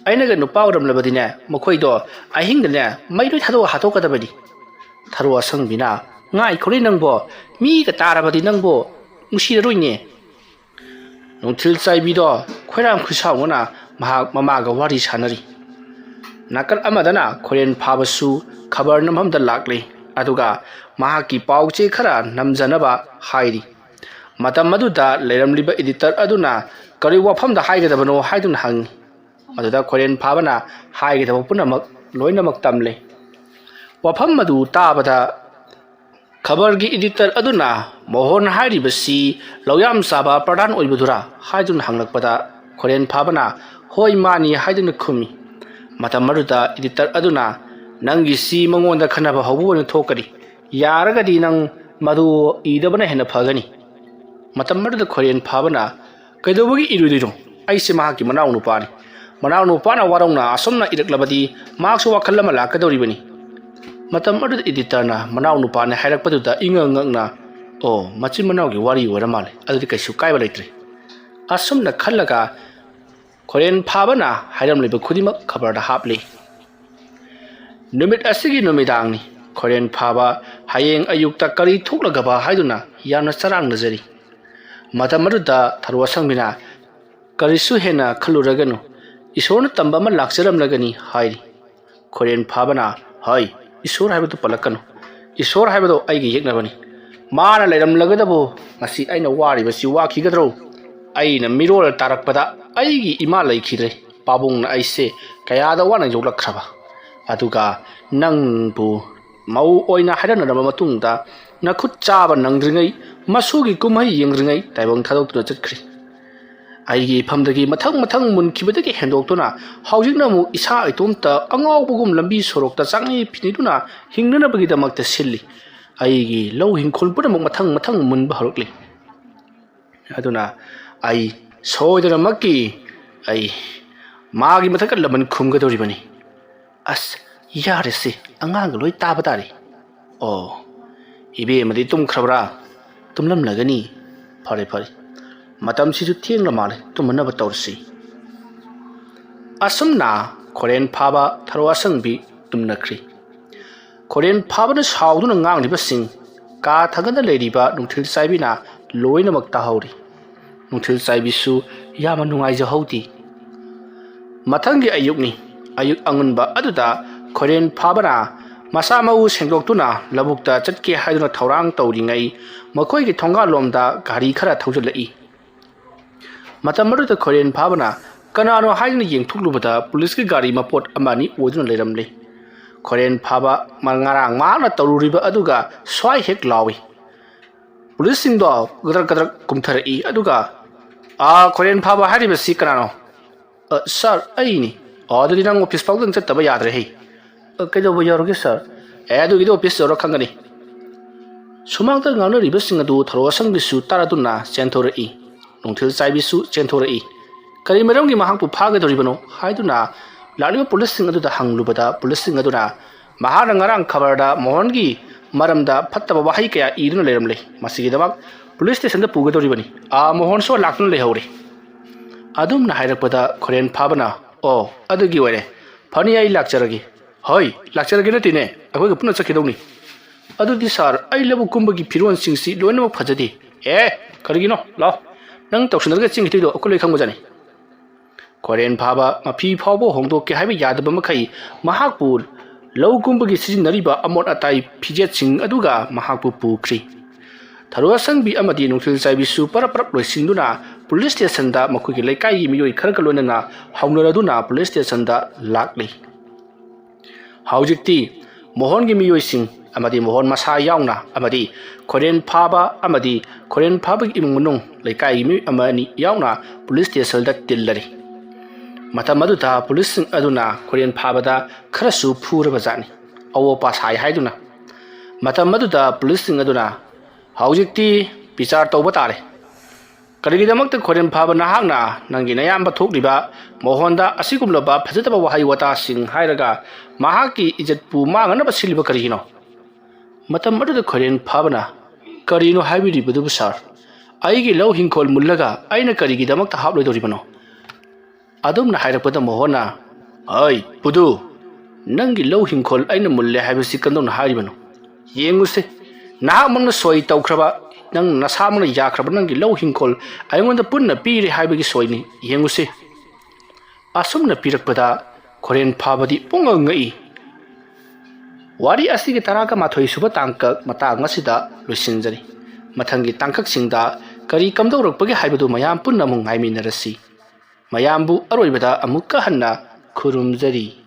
ꯑꯩꯅꯒ ꯅꯨꯄꯥ ꯑꯣꯏꯔꯝꯂꯕꯗꯤꯅꯦ, ꯃꯈꯣꯏꯗꯣ ꯑꯍꯤꯡꯗꯅꯦ ꯃꯩ ꯂꯣꯏ ꯊꯥꯗꯣꯛꯑ ꯍꯥꯠꯇꯣꯛꯀꯗꯕꯅꯤ"꯫ ꯊꯔꯣ ꯑꯁꯪꯕꯤꯅ, "ꯉꯥꯏꯈꯣꯅꯦ ꯅꯪꯕꯣ, ꯃꯤꯒ ꯇꯥꯔꯕꯗꯤ ꯅꯪꯕꯨ ꯅꯨꯡꯁꯤꯔꯔꯣꯏꯅꯦ"꯫ ꯅꯨꯡꯊꯤꯜ ꯆꯥꯏꯕꯤꯗꯣ ꯈꯣꯏꯔꯥꯡ ꯈꯣꯏꯁꯥꯎꯅꯅ ꯃꯍꯥꯛ ꯃꯃꯥꯒ ꯋꯥꯔꯤ ꯁꯥꯟꯅꯔꯤ꯫ ꯅꯥꯀꯜ ꯑꯃꯗꯅ ꯈꯣꯏꯔꯦꯟ ꯐꯥꯕꯁꯨ ꯈꯕꯔ ꯅꯝꯐꯝꯗ ꯂꯥꯛꯂꯤ, ꯑꯗꯨꯒ ꯃꯍꯥꯛꯀꯤ ꯄꯥꯎ ꯆꯦ ꯈꯔ ꯅꯝꯖꯅꯕ ꯍꯥꯏꯔꯤ꯫ ꯃꯇꯝ ꯑꯗꯨꯗ ꯂꯩꯔꯝꯂꯤꯕ ꯏꯗꯤꯇꯔ ꯑꯗꯨꯅ ꯀꯔꯤ ꯋꯥꯐꯝꯗ ꯍꯥꯏꯒꯗꯕꯅꯣ ꯍꯥꯏꯗꯨꯅ ꯍꯪꯉꯤ꯫ ꯃꯗꯨꯗ ꯈꯣꯏꯔꯦꯟ ꯐꯥꯕꯅ ꯍꯥꯏꯒꯗꯕ ꯄꯨꯝꯅꯃꯛ ꯂꯣꯏꯅꯃꯛ ꯇꯝꯂꯦ꯫ ꯋꯥꯐꯝ ꯑꯗꯨ ꯇꯥꯕꯗ ꯈꯕꯔꯒꯤ ꯏꯗꯤꯇꯔ ꯑꯗꯨꯅ, "ꯃꯣꯍꯣꯟ ꯍꯥꯏꯔꯤꯕꯁꯤ ꯂꯧꯌꯥꯝ ꯆꯥꯕ ꯄ꯭ꯔꯙꯥꯟ ꯑꯣꯏꯕꯗꯨꯔꯥ?" ꯍꯥꯏꯗꯨꯅ ꯍꯪꯂꯛꯄꯗ ꯈꯣꯔꯦꯟ ꯐꯥꯕꯅ, "ꯍꯣꯏ, ꯃꯥꯅꯤ" ꯍꯥꯏꯗꯨꯅ ꯈꯨꯝꯃꯤ꯫ ꯃꯇꯝ ꯑꯗꯨꯗ ꯏꯗꯤꯇꯔ ꯑꯗꯨꯅ, "ꯅꯪꯒꯤꯁꯤ ꯃꯉꯣꯟꯗ ꯈꯟꯅꯕ ꯍꯧꯕ ꯑꯣꯏꯅ ꯊꯣꯛꯀꯅꯤ꯫ "ꯌꯥꯔꯒꯗꯤ ꯅꯪ ꯃꯗꯨ ꯏꯗꯕꯅ ꯍꯦꯟꯅ ꯐꯒꯅꯤ"꯫ ꯃꯇꯝ ꯑꯗꯨꯗ ꯈꯣꯏꯔꯦꯟ ꯐꯥꯕꯅ, "ꯀꯩꯗꯧꯕꯒꯤ ꯏꯔꯣꯏꯗꯣꯏꯅꯣ? ꯑꯩꯁꯦ ꯃꯍꯥꯛꯀꯤ ꯃꯅꯥꯎ ꯅꯨꯄꯥꯅꯤ꯫ ꯃꯅꯥꯎ ꯅꯨꯄꯥꯅ ꯋꯥꯔꯧꯅ ꯑꯁꯨꯝꯅ ꯏꯔꯛꯂꯕꯗꯤ ꯃꯍꯥꯛꯁꯨ ꯋꯥꯈꯜ ꯑꯃ ꯂꯥꯛꯀꯗꯧꯔꯤꯕꯅꯤ"꯫ ꯃꯇꯝ ꯑꯗꯨꯗ ꯏꯗꯤꯇꯔꯅ ꯃꯅꯥꯎ ꯅꯨꯄꯥꯅꯤ ꯍꯥꯏꯔꯛꯄꯗꯨꯗ ꯏꯉꯛ ꯉꯛꯅ, "ꯑꯣ, ꯃꯆꯤꯟ ꯃꯅꯥꯎꯒꯤ ꯋꯥꯔꯤ ꯑꯣꯏꯔ ꯃꯥꯜꯂꯦ, ꯑꯗꯨꯗꯤ ꯀꯩꯁꯨ ꯀꯥꯏꯕ ꯂꯩꯇ꯭ꯔꯦ"꯫ ꯑꯁꯨꯝꯅ ꯈꯜꯂꯒ ꯈꯣꯏꯔꯦꯟ ꯐꯥꯕꯅ ꯍꯥꯏꯔꯝꯂꯤꯕ ꯈꯨꯗꯤꯡꯃꯛ ꯈꯕꯔꯗ ꯍꯥꯞꯂꯤ꯫ ꯅꯨꯃꯤꯠ ꯑꯁꯤꯒꯤ ꯅꯨꯃꯤꯗꯥꯡꯅꯤ꯫ ꯈꯣꯏꯔꯦꯟ ꯐꯥꯕ ꯍꯌꯦꯡ ꯑꯌꯨꯛꯇ ꯀꯔꯤ ꯊꯣꯛꯂꯒꯕ ꯍꯥꯏꯗꯨꯅ ꯌꯥꯝꯅ ꯆꯔꯥꯡꯅꯖꯔꯤ꯫ ꯃꯇꯝ ꯑꯗꯨꯗ ꯊꯔꯣ ꯑꯁꯪꯕꯤꯅ, "ꯀꯔꯤꯁꯨ ꯍꯦꯟꯅ ꯈꯜꯂꯨꯔꯒꯅꯨ, ꯏꯁꯣꯔꯅ ꯇꯝꯕ ꯑꯃ ꯂꯥꯛꯆꯔꯝꯂꯒꯅꯤ" ꯍꯥꯏꯔꯤ꯫ ꯈꯣꯏꯔꯦꯟ ꯐꯥꯕꯅ, "ꯍꯣꯏ, ꯏꯁꯣꯔ ꯍꯥꯏꯕꯗꯨ ꯄꯜꯂꯛꯀꯅꯨ꯫ ꯏꯁꯣꯔ ꯍꯥꯏꯕꯗꯣ ꯑꯩꯒꯤ ꯌꯦꯛꯅꯕꯅꯤ꯫ ꯃꯥꯅ ꯂꯩꯔꯝꯂꯒꯗꯕꯨ ꯉꯁꯤ ꯑꯩꯅ ꯋꯥꯔꯤꯕꯁꯤ ꯋꯥꯈꯤꯒꯗ꯭ꯔꯣ? ꯑꯩꯅ ꯃꯤꯔꯣꯜ ꯇꯥꯔꯛꯄꯗ ꯑꯩꯒꯤ ꯏꯃꯥ ꯂꯩꯈꯤꯗ꯭ꯔꯦ꯫ ꯄꯥꯕꯨꯡꯅ ꯑꯩꯁꯦ ꯀꯌꯥꯗ ꯋꯥꯅ ꯌꯣꯛꯂꯛꯈ꯭ꯔꯕ꯫ ꯑꯗꯨꯒ ꯅꯪꯕꯨ ꯃꯧ ꯑꯣꯏꯅ ꯍꯥꯏꯔꯝꯅꯔꯕ ꯃꯇꯨꯡꯗ ꯅꯈꯨꯠ ꯆꯥꯕ ꯅꯪꯗ꯭ꯔꯤꯉꯩ, ꯃꯁꯨꯒꯤ ꯀꯨꯝꯍꯩ ꯌꯦꯡꯗ꯭ꯔꯤꯉꯩ ꯇꯥꯏꯕꯪ ꯊꯥꯗꯣꯛꯇꯨꯅ ꯆꯠꯈ꯭ꯔꯦ꯫ ꯑꯩꯒꯤ ꯏꯐꯝꯗꯒꯤ ꯃꯊꯪ ꯃꯊꯪ ꯃꯨꯟꯈꯤꯕꯗꯒꯤ ꯍꯦꯟꯗꯣꯛꯇꯨꯅ ꯍꯧꯖꯤꯛꯅ ꯑꯃꯨꯛ ꯏꯁꯥ ꯏꯇꯣꯝꯇ ꯑꯉꯥꯎꯕꯒꯨꯝ ꯂꯝꯕꯤ ꯁꯣꯔꯣꯛꯇ ꯆꯥꯡꯅꯤ ꯐꯤꯅꯤꯗꯨꯅ ꯍꯤꯡꯅꯅꯕꯒꯤꯗꯃꯛꯇ ꯁꯤꯜꯂꯤ꯫ ꯑꯩꯒꯤ ꯂꯧ ꯍꯤꯡꯈꯣꯜ ꯄꯨꯝꯅꯃꯛ ꯃꯊꯪ ꯃꯊꯪ ꯃꯨꯟꯕ ꯍꯧꯔꯛꯂꯤ꯫ ꯑꯗꯨꯅ ꯑꯩ ꯁꯣꯏꯗꯅꯃꯛꯀꯤ ꯑꯩ ꯃꯥꯒꯤ ꯃꯊꯛꯇ ꯂꯃꯟ ꯈꯨꯝꯒꯗꯧꯔꯤꯕꯅꯤ"꯫ ꯑꯁ, ꯌꯥꯔꯦꯁꯦ, ꯑꯉꯥꯡꯒ ꯂꯣꯏ ꯇꯥꯕ ꯇꯥꯔꯦ꯫ "ꯑꯣ, ꯏꯕꯦꯝꯃꯗꯤ ꯇꯨꯝꯈ꯭ꯔꯕ꯭ꯔꯥ? ꯇꯨꯝꯂꯝꯂꯒꯅꯤ꯫ ꯐꯔꯦ, ꯐꯔꯦ, ꯃꯇꯝꯁꯤꯁꯨ ꯊꯦꯡꯂ ꯃꯥꯜꯂꯦ, ꯇꯨꯝꯃꯅꯕ ꯇꯧꯔꯁꯤ"꯫ ꯑꯁꯨꯝꯅ ꯈꯣꯔꯦꯟ ꯐꯥꯕ ꯊꯔꯣ ꯑꯁꯪꯕꯤ ꯇꯨꯝꯅꯈ꯭ꯔꯤ꯫ ꯈꯣꯔꯦꯟ ꯐꯥꯕꯅ ꯁꯥꯎꯗꯨꯅ ꯉꯥꯡꯂꯤꯕꯁꯤꯡ ꯀꯥ ꯊꯪꯅꯅ ꯂꯩꯔꯤꯕ ꯅꯨꯡꯊꯤꯜ ꯆꯥꯏꯕꯤꯅ ꯂꯣꯏꯅꯃꯛ ꯇꯥꯍꯧꯔꯤ꯫ ꯅꯨꯡꯊꯤꯜ ꯆꯥꯏꯕꯤꯁꯨ ꯌꯥꯝꯅ ꯅꯨꯡꯉꯥꯏꯖꯍꯧꯗꯦ꯫ ꯃꯊꯪꯒꯤ ꯑꯌꯨꯛꯅꯤ꯫ ꯑꯌꯨꯛ ꯑꯉꯟꯕ ꯑꯗꯨꯗ ꯈꯣꯏꯔꯦꯟ ꯐꯥꯕꯅ ꯃꯁꯥ ꯃꯎ ꯁꯦꯡꯗꯣꯛꯇꯨꯅ ꯂꯧꯕꯨꯛꯇ ꯆꯠꯀꯦ ꯍꯥꯏꯗꯨꯅ ꯊꯧꯔꯥꯡ ꯇꯧꯔꯤꯉꯩ, ꯃꯈꯣꯏꯒꯤ ꯊꯣꯡꯒꯥꯜꯂꯣꯝꯗ ꯒꯥꯔꯤ ꯈꯔ ꯊꯧꯖꯤꯜꯂꯛꯏ꯫ ꯃꯇꯝ ꯑꯗꯨꯗ ꯈꯣꯏꯔꯦꯟ ꯐꯥꯕꯅ ꯀꯅꯥꯅꯣ ꯍꯥꯏꯗꯨꯅ ꯌꯦꯡꯊꯣꯛꯂꯨꯕꯗ ꯄꯨꯂꯤꯁꯀꯤ ꯒꯥꯔꯤ ꯃꯄꯣꯠ ꯑꯃ ꯑꯅꯤ ꯑꯣꯏꯗꯨꯅ ꯂꯩꯔꯝꯂꯦ꯫ ꯈꯣꯏꯔꯦꯟ ꯐꯥꯕ ꯃ-, ꯉꯔꯥꯡ ꯃꯍꯥꯛꯅ ꯇꯧꯔꯨꯔꯤꯕ ꯑꯗꯨꯒ ꯁ꯭ꯋꯥꯏ ꯍꯦꯛ ꯂꯥꯎꯏ꯫ ꯄꯨꯂꯤꯁꯁꯤꯡꯗꯣ ꯒꯗ꯭ꯔꯛ ꯒꯗ꯭ꯔꯛ ꯀꯨꯝꯊꯔꯛꯏ, ꯑꯗꯨꯒ, "ꯑꯥ, ꯈꯣꯏꯔꯦꯟ ꯐꯥꯕ ꯍꯥꯏꯔꯤꯕꯁꯤ ꯀꯅꯥꯅꯣ?" "ꯑ, ꯁꯥꯔ, ꯑꯩꯅꯤ"꯫ "ꯑꯣ, ꯑꯗꯨꯗꯤ ꯅꯪ ꯑꯣꯐꯤꯁ ꯐꯥꯎꯗꯪ ꯆꯠꯇꯕ ꯌꯥꯗ꯭ꯔꯦ ꯍꯦ"꯫ "ꯑ, ꯀꯩꯗꯧꯕ ꯌꯥꯎꯔꯒꯦ, ꯁꯥꯔ?" "ꯑꯦ, ꯑꯗꯨꯒꯤꯗꯤ ꯑꯣꯐꯤꯁ ꯌꯧꯔ ꯈꯪꯒꯅꯤ"꯫ ꯁꯨꯃꯥꯡꯗ ꯉꯥꯡꯅꯔꯤꯕꯁꯤꯡ ꯑꯗꯨ ꯊꯔꯣ ꯑꯁꯪꯕꯤꯁꯨ ꯇꯥꯔꯗꯨꯅ ꯆꯦꯟꯊꯣꯔꯛꯏ꯫ ꯅꯨꯡꯊꯤꯜ ꯆꯥꯏꯕꯤꯁꯨ ꯆꯦꯟꯊꯣꯔꯛꯏ꯫ ꯀꯔꯤ ꯃꯔꯝꯒꯤ ꯃꯍꯥꯛꯄꯨ ꯐꯥꯒꯗꯧꯔꯤꯕꯅꯣ ꯍꯥꯏꯗꯨꯅ ꯂꯥꯛꯂꯤꯕ ꯄꯨꯂꯤꯁꯁꯤꯡ ꯑꯗꯨꯗ ꯍꯪꯂꯨꯕꯗ, ꯄꯨꯂꯤꯁꯁꯤꯡ ꯑꯗꯨꯅ ꯃꯍꯥꯛꯅ ꯉꯔꯥꯡ ꯈꯕꯔꯗ ꯃꯣꯍꯟꯒꯤ ꯃꯔꯝꯗ ꯐꯠꯇꯕ ꯋꯥꯍꯩ ꯀꯌꯥ ꯏꯗꯨꯅ ꯂꯩꯔꯝꯂꯦ, ꯃꯁꯤꯒꯤꯗꯃꯛ ꯄꯨꯂꯤꯁ ꯁ꯭ꯇꯦꯁꯟꯗ ꯄꯨꯒꯗꯧꯔꯤꯕꯅꯤ, ꯑꯥ ꯃꯣꯍꯟꯁꯨ ꯂꯥꯛꯇꯨꯅ ꯂꯩꯍꯧꯔꯦ꯫ ꯑꯗꯨꯝꯅ ꯍꯥꯏꯔꯛꯄꯗ ꯈꯣꯔꯦꯟ ꯐꯥꯕꯅ, "ꯑꯣ, ꯑꯗꯨꯒꯤ ꯑꯣꯏꯔꯦ꯫ ꯐꯅꯤ, ꯑꯩ ꯂꯥꯛꯆꯔꯒꯦ꯫" "ꯍꯣꯏ, ꯂꯥꯛꯆꯔꯒꯦ ꯅꯠꯇꯦꯅꯦ, ꯑꯩꯈꯣꯏꯒ ꯄꯨꯟꯅ ꯆꯠꯈꯤꯗꯧꯅꯤ꯫" "ꯑꯗꯨꯗꯤ ꯁꯥꯔ, ꯑꯩ ꯂꯧꯕꯨꯛ ꯀꯨꯝꯕꯒꯤ ꯐꯤꯔꯣꯜꯁꯤꯡꯁꯤ ꯂꯣꯏꯅꯃꯛ ꯐꯖꯗꯦ꯫" "ꯑꯦ, ꯀꯔꯤꯒꯤꯅꯣ? ꯂꯥꯛꯑꯣ, ꯅꯪ ꯇꯧꯁꯟꯅꯔꯒ ꯆꯦꯟꯈꯤꯗꯣꯏꯗꯣ ꯑꯩꯈꯣꯏ ꯂꯣꯏ ꯈꯪꯕꯖꯥꯠꯅꯤ꯫" ꯈꯣꯔꯦꯟ ꯐꯥꯕ ꯃꯐꯤ ꯐꯥꯎꯕ ꯍꯣꯡꯗꯣꯛꯀꯦ ꯍꯥꯏꯕ ꯌꯥꯗꯕ ꯃꯈꯩ ꯃꯍꯥꯛꯄꯨ ꯂꯧ ꯀꯨꯝꯕꯒꯤ ꯁꯤꯖꯤꯟꯅꯔꯤꯕ ꯑꯃꯣꯠ ꯑꯇꯥꯏ ꯐꯤꯖꯦꯠꯁꯤꯡ ꯑꯗꯨꯒ ꯃꯍꯥꯛꯄꯨ ꯄꯨꯈ꯭ꯔꯤ꯫ ꯊꯔꯣ ꯑꯁꯪꯕꯤ ꯑꯃꯗꯤ ꯅꯨꯡꯊꯤꯜ ꯆꯥꯏꯕꯤꯁꯨ ꯄꯔꯞ ꯄꯔꯞ ꯂꯣꯏꯁꯤꯟꯗꯨꯅ ꯄꯨꯂꯤꯁ ꯁ꯭ꯇꯦꯁꯟꯗ ꯃꯈꯣꯏꯒꯤ ꯂꯩꯀꯥꯏꯒꯤ ꯃꯤꯑꯣꯏ ꯈꯔꯒ ꯂꯣꯏꯅꯅ ꯍꯧꯅꯔꯗꯨꯅ ꯄꯨꯂꯤꯁ ꯁ꯭ꯇꯦꯁꯟꯗ ꯂꯥꯛꯂꯤ꯫ ꯍꯧꯖꯤꯛꯇꯤ ꯃꯣꯍꯣꯟꯒꯤ ꯃꯤꯑꯣꯏꯁꯤꯡ ꯑꯃꯗꯤ ꯃꯣꯍꯣꯟ ꯃꯁꯥ ꯌꯥꯎꯅ ꯑꯃꯗꯤ ꯈꯣꯔꯦꯟ ꯐꯥꯕ ꯑꯃꯗꯤ ꯈꯣꯔꯦꯟ ꯐꯥꯕꯒꯤ ꯏꯃꯨꯡ ꯃꯅꯨꯡ ꯂꯩꯀꯥꯏꯒꯤ ꯃꯤꯑꯣꯏ ꯑꯃ ꯑꯅꯤ ꯌꯥꯎꯅ ꯄꯨꯂꯤꯁ ꯁ꯭ꯇꯦꯁꯟꯗ ꯇꯤꯜꯂꯔꯤ꯫ ꯃꯇꯝ ꯑꯗꯨꯗ ꯄꯨꯂꯤꯁꯁꯤꯡ ꯑꯗꯨꯅ ꯈꯣꯔꯦꯟ ꯐꯥꯕꯗ ꯈꯔꯁꯨ ꯐꯨꯔꯕ ꯖꯥꯠꯅꯤ, ꯑꯋꯣꯄꯥ ꯁꯥꯏ ꯍꯥꯏꯗꯨꯅ꯫ ꯃꯇꯝ ꯑꯗꯨꯗ ꯄꯨꯂꯤꯁꯁꯤꯡ ꯑꯗꯨꯅ, "ꯍꯧꯖꯤꯛꯇꯤ ꯕꯤꯆꯥꯔ ꯇꯧꯕ ꯇꯥꯔꯦ꯫ ꯀꯔꯤꯒꯤꯗꯃꯛꯇ ꯈꯣꯔꯦꯟ ꯐꯥꯕ ꯅꯍꯥꯛꯅ ꯅꯪꯒꯤ ꯅꯌꯥꯝꯕ ꯊꯣꯛꯂꯤꯕ ꯃꯣꯍꯣꯟꯗ ꯑꯁꯤꯒꯨꯝꯂꯕ ꯐꯖꯗꯕ ꯋꯥꯍꯩ ꯋꯥꯇꯥꯁꯤꯡ ꯍꯥꯏꯔꯒ ꯃꯍꯥꯛꯀꯤ ꯏꯖꯠꯄꯨ ꯃꯥꯡꯅꯅꯕ ꯁꯤꯜꯂꯤꯕ ꯀꯔꯤꯒꯤꯅꯣ?" ꯃꯇꯝ ꯑꯗꯨꯗ ꯈꯣꯔꯦꯟ ꯐꯥꯕꯅ, "ꯀꯔꯤꯅꯣ ꯍꯥꯏꯕꯤꯔꯤꯕꯗꯨꯕꯨ ꯁꯥꯔ? ꯑꯩꯒꯤ ꯂꯧ ꯍꯤꯡꯈꯣꯜ ꯃꯨꯜꯂꯒ ꯑꯩꯅ ꯀꯔꯤꯒꯤꯗꯃꯛꯇ ꯍꯥꯞꯂꯣꯏꯗꯧꯔꯤꯕꯅꯣ?" ꯑꯗꯨꯝꯅ ꯍꯥꯏꯔꯛꯄꯗ ꯃꯣꯍꯣꯟꯅ, "ꯍꯩ, ꯄꯨꯗꯨ, ꯅꯪꯒꯤ ꯂꯧ ꯍꯤꯡꯈꯣꯜ ꯑꯩꯅ ꯃꯨꯜꯂꯦ ꯍꯥꯏꯕꯁꯤ ꯀꯝꯗꯧꯅ ꯍꯥꯏꯔꯤꯕꯅꯣ? ꯌꯦꯡꯉꯨꯁꯦ, ꯅꯍꯥꯛꯃꯛꯅ ꯁꯣꯏ ꯇꯧꯈ꯭ꯔꯕ, ꯅꯪ ꯅꯁꯥꯃꯛꯅ ꯌꯥꯈ꯭ꯔꯕ ꯅꯪꯒꯤ ꯂꯧ ꯍꯤꯡꯈꯣꯜ ꯑꯩꯉꯣꯟꯗ ꯄꯨꯟꯅ ꯄꯤꯔꯦ ꯍꯥꯏꯕꯒꯤ ꯁꯣꯏꯅꯤ꯫ ꯌꯦꯡꯉꯨꯁꯦ꯫" ꯑꯁꯨꯝꯅ ꯄꯤꯔꯛꯄꯗ ꯈꯣꯔꯦꯟ ꯐꯥꯕꯗꯤ ꯄꯨꯡꯉꯛ ꯉꯛꯏ꯫ ꯋꯥꯔꯤ ꯑꯁꯤꯒꯤ ꯇꯔꯥꯒ ꯃꯥꯊꯣꯏ ꯁꯨꯕ ꯇꯥꯡꯀꯛ ꯃꯇꯥꯡ ꯑꯁꯤꯗ ꯂꯣꯏꯁꯤꯟꯖꯔꯤ꯫ ꯃꯊꯪꯒꯤ ꯇꯥꯡꯀꯛꯁꯤꯡꯗ ꯀꯔꯤ ꯀꯝꯗꯧꯔꯛꯄꯒꯦ ꯍꯥꯏꯕꯗꯨ ꯃꯌꯥꯝ ꯄꯨꯟꯅ ꯑꯃꯨꯛ ꯉꯥꯏꯃꯤꯟꯅꯔꯁꯤ꯫ ꯃꯌꯥꯝꯕꯨ ꯑꯔꯣꯏꯕꯗ ꯑꯃꯨꯛꯀ ꯍꯟꯅ ꯈꯨꯔꯨꯝꯖꯔꯤ꯫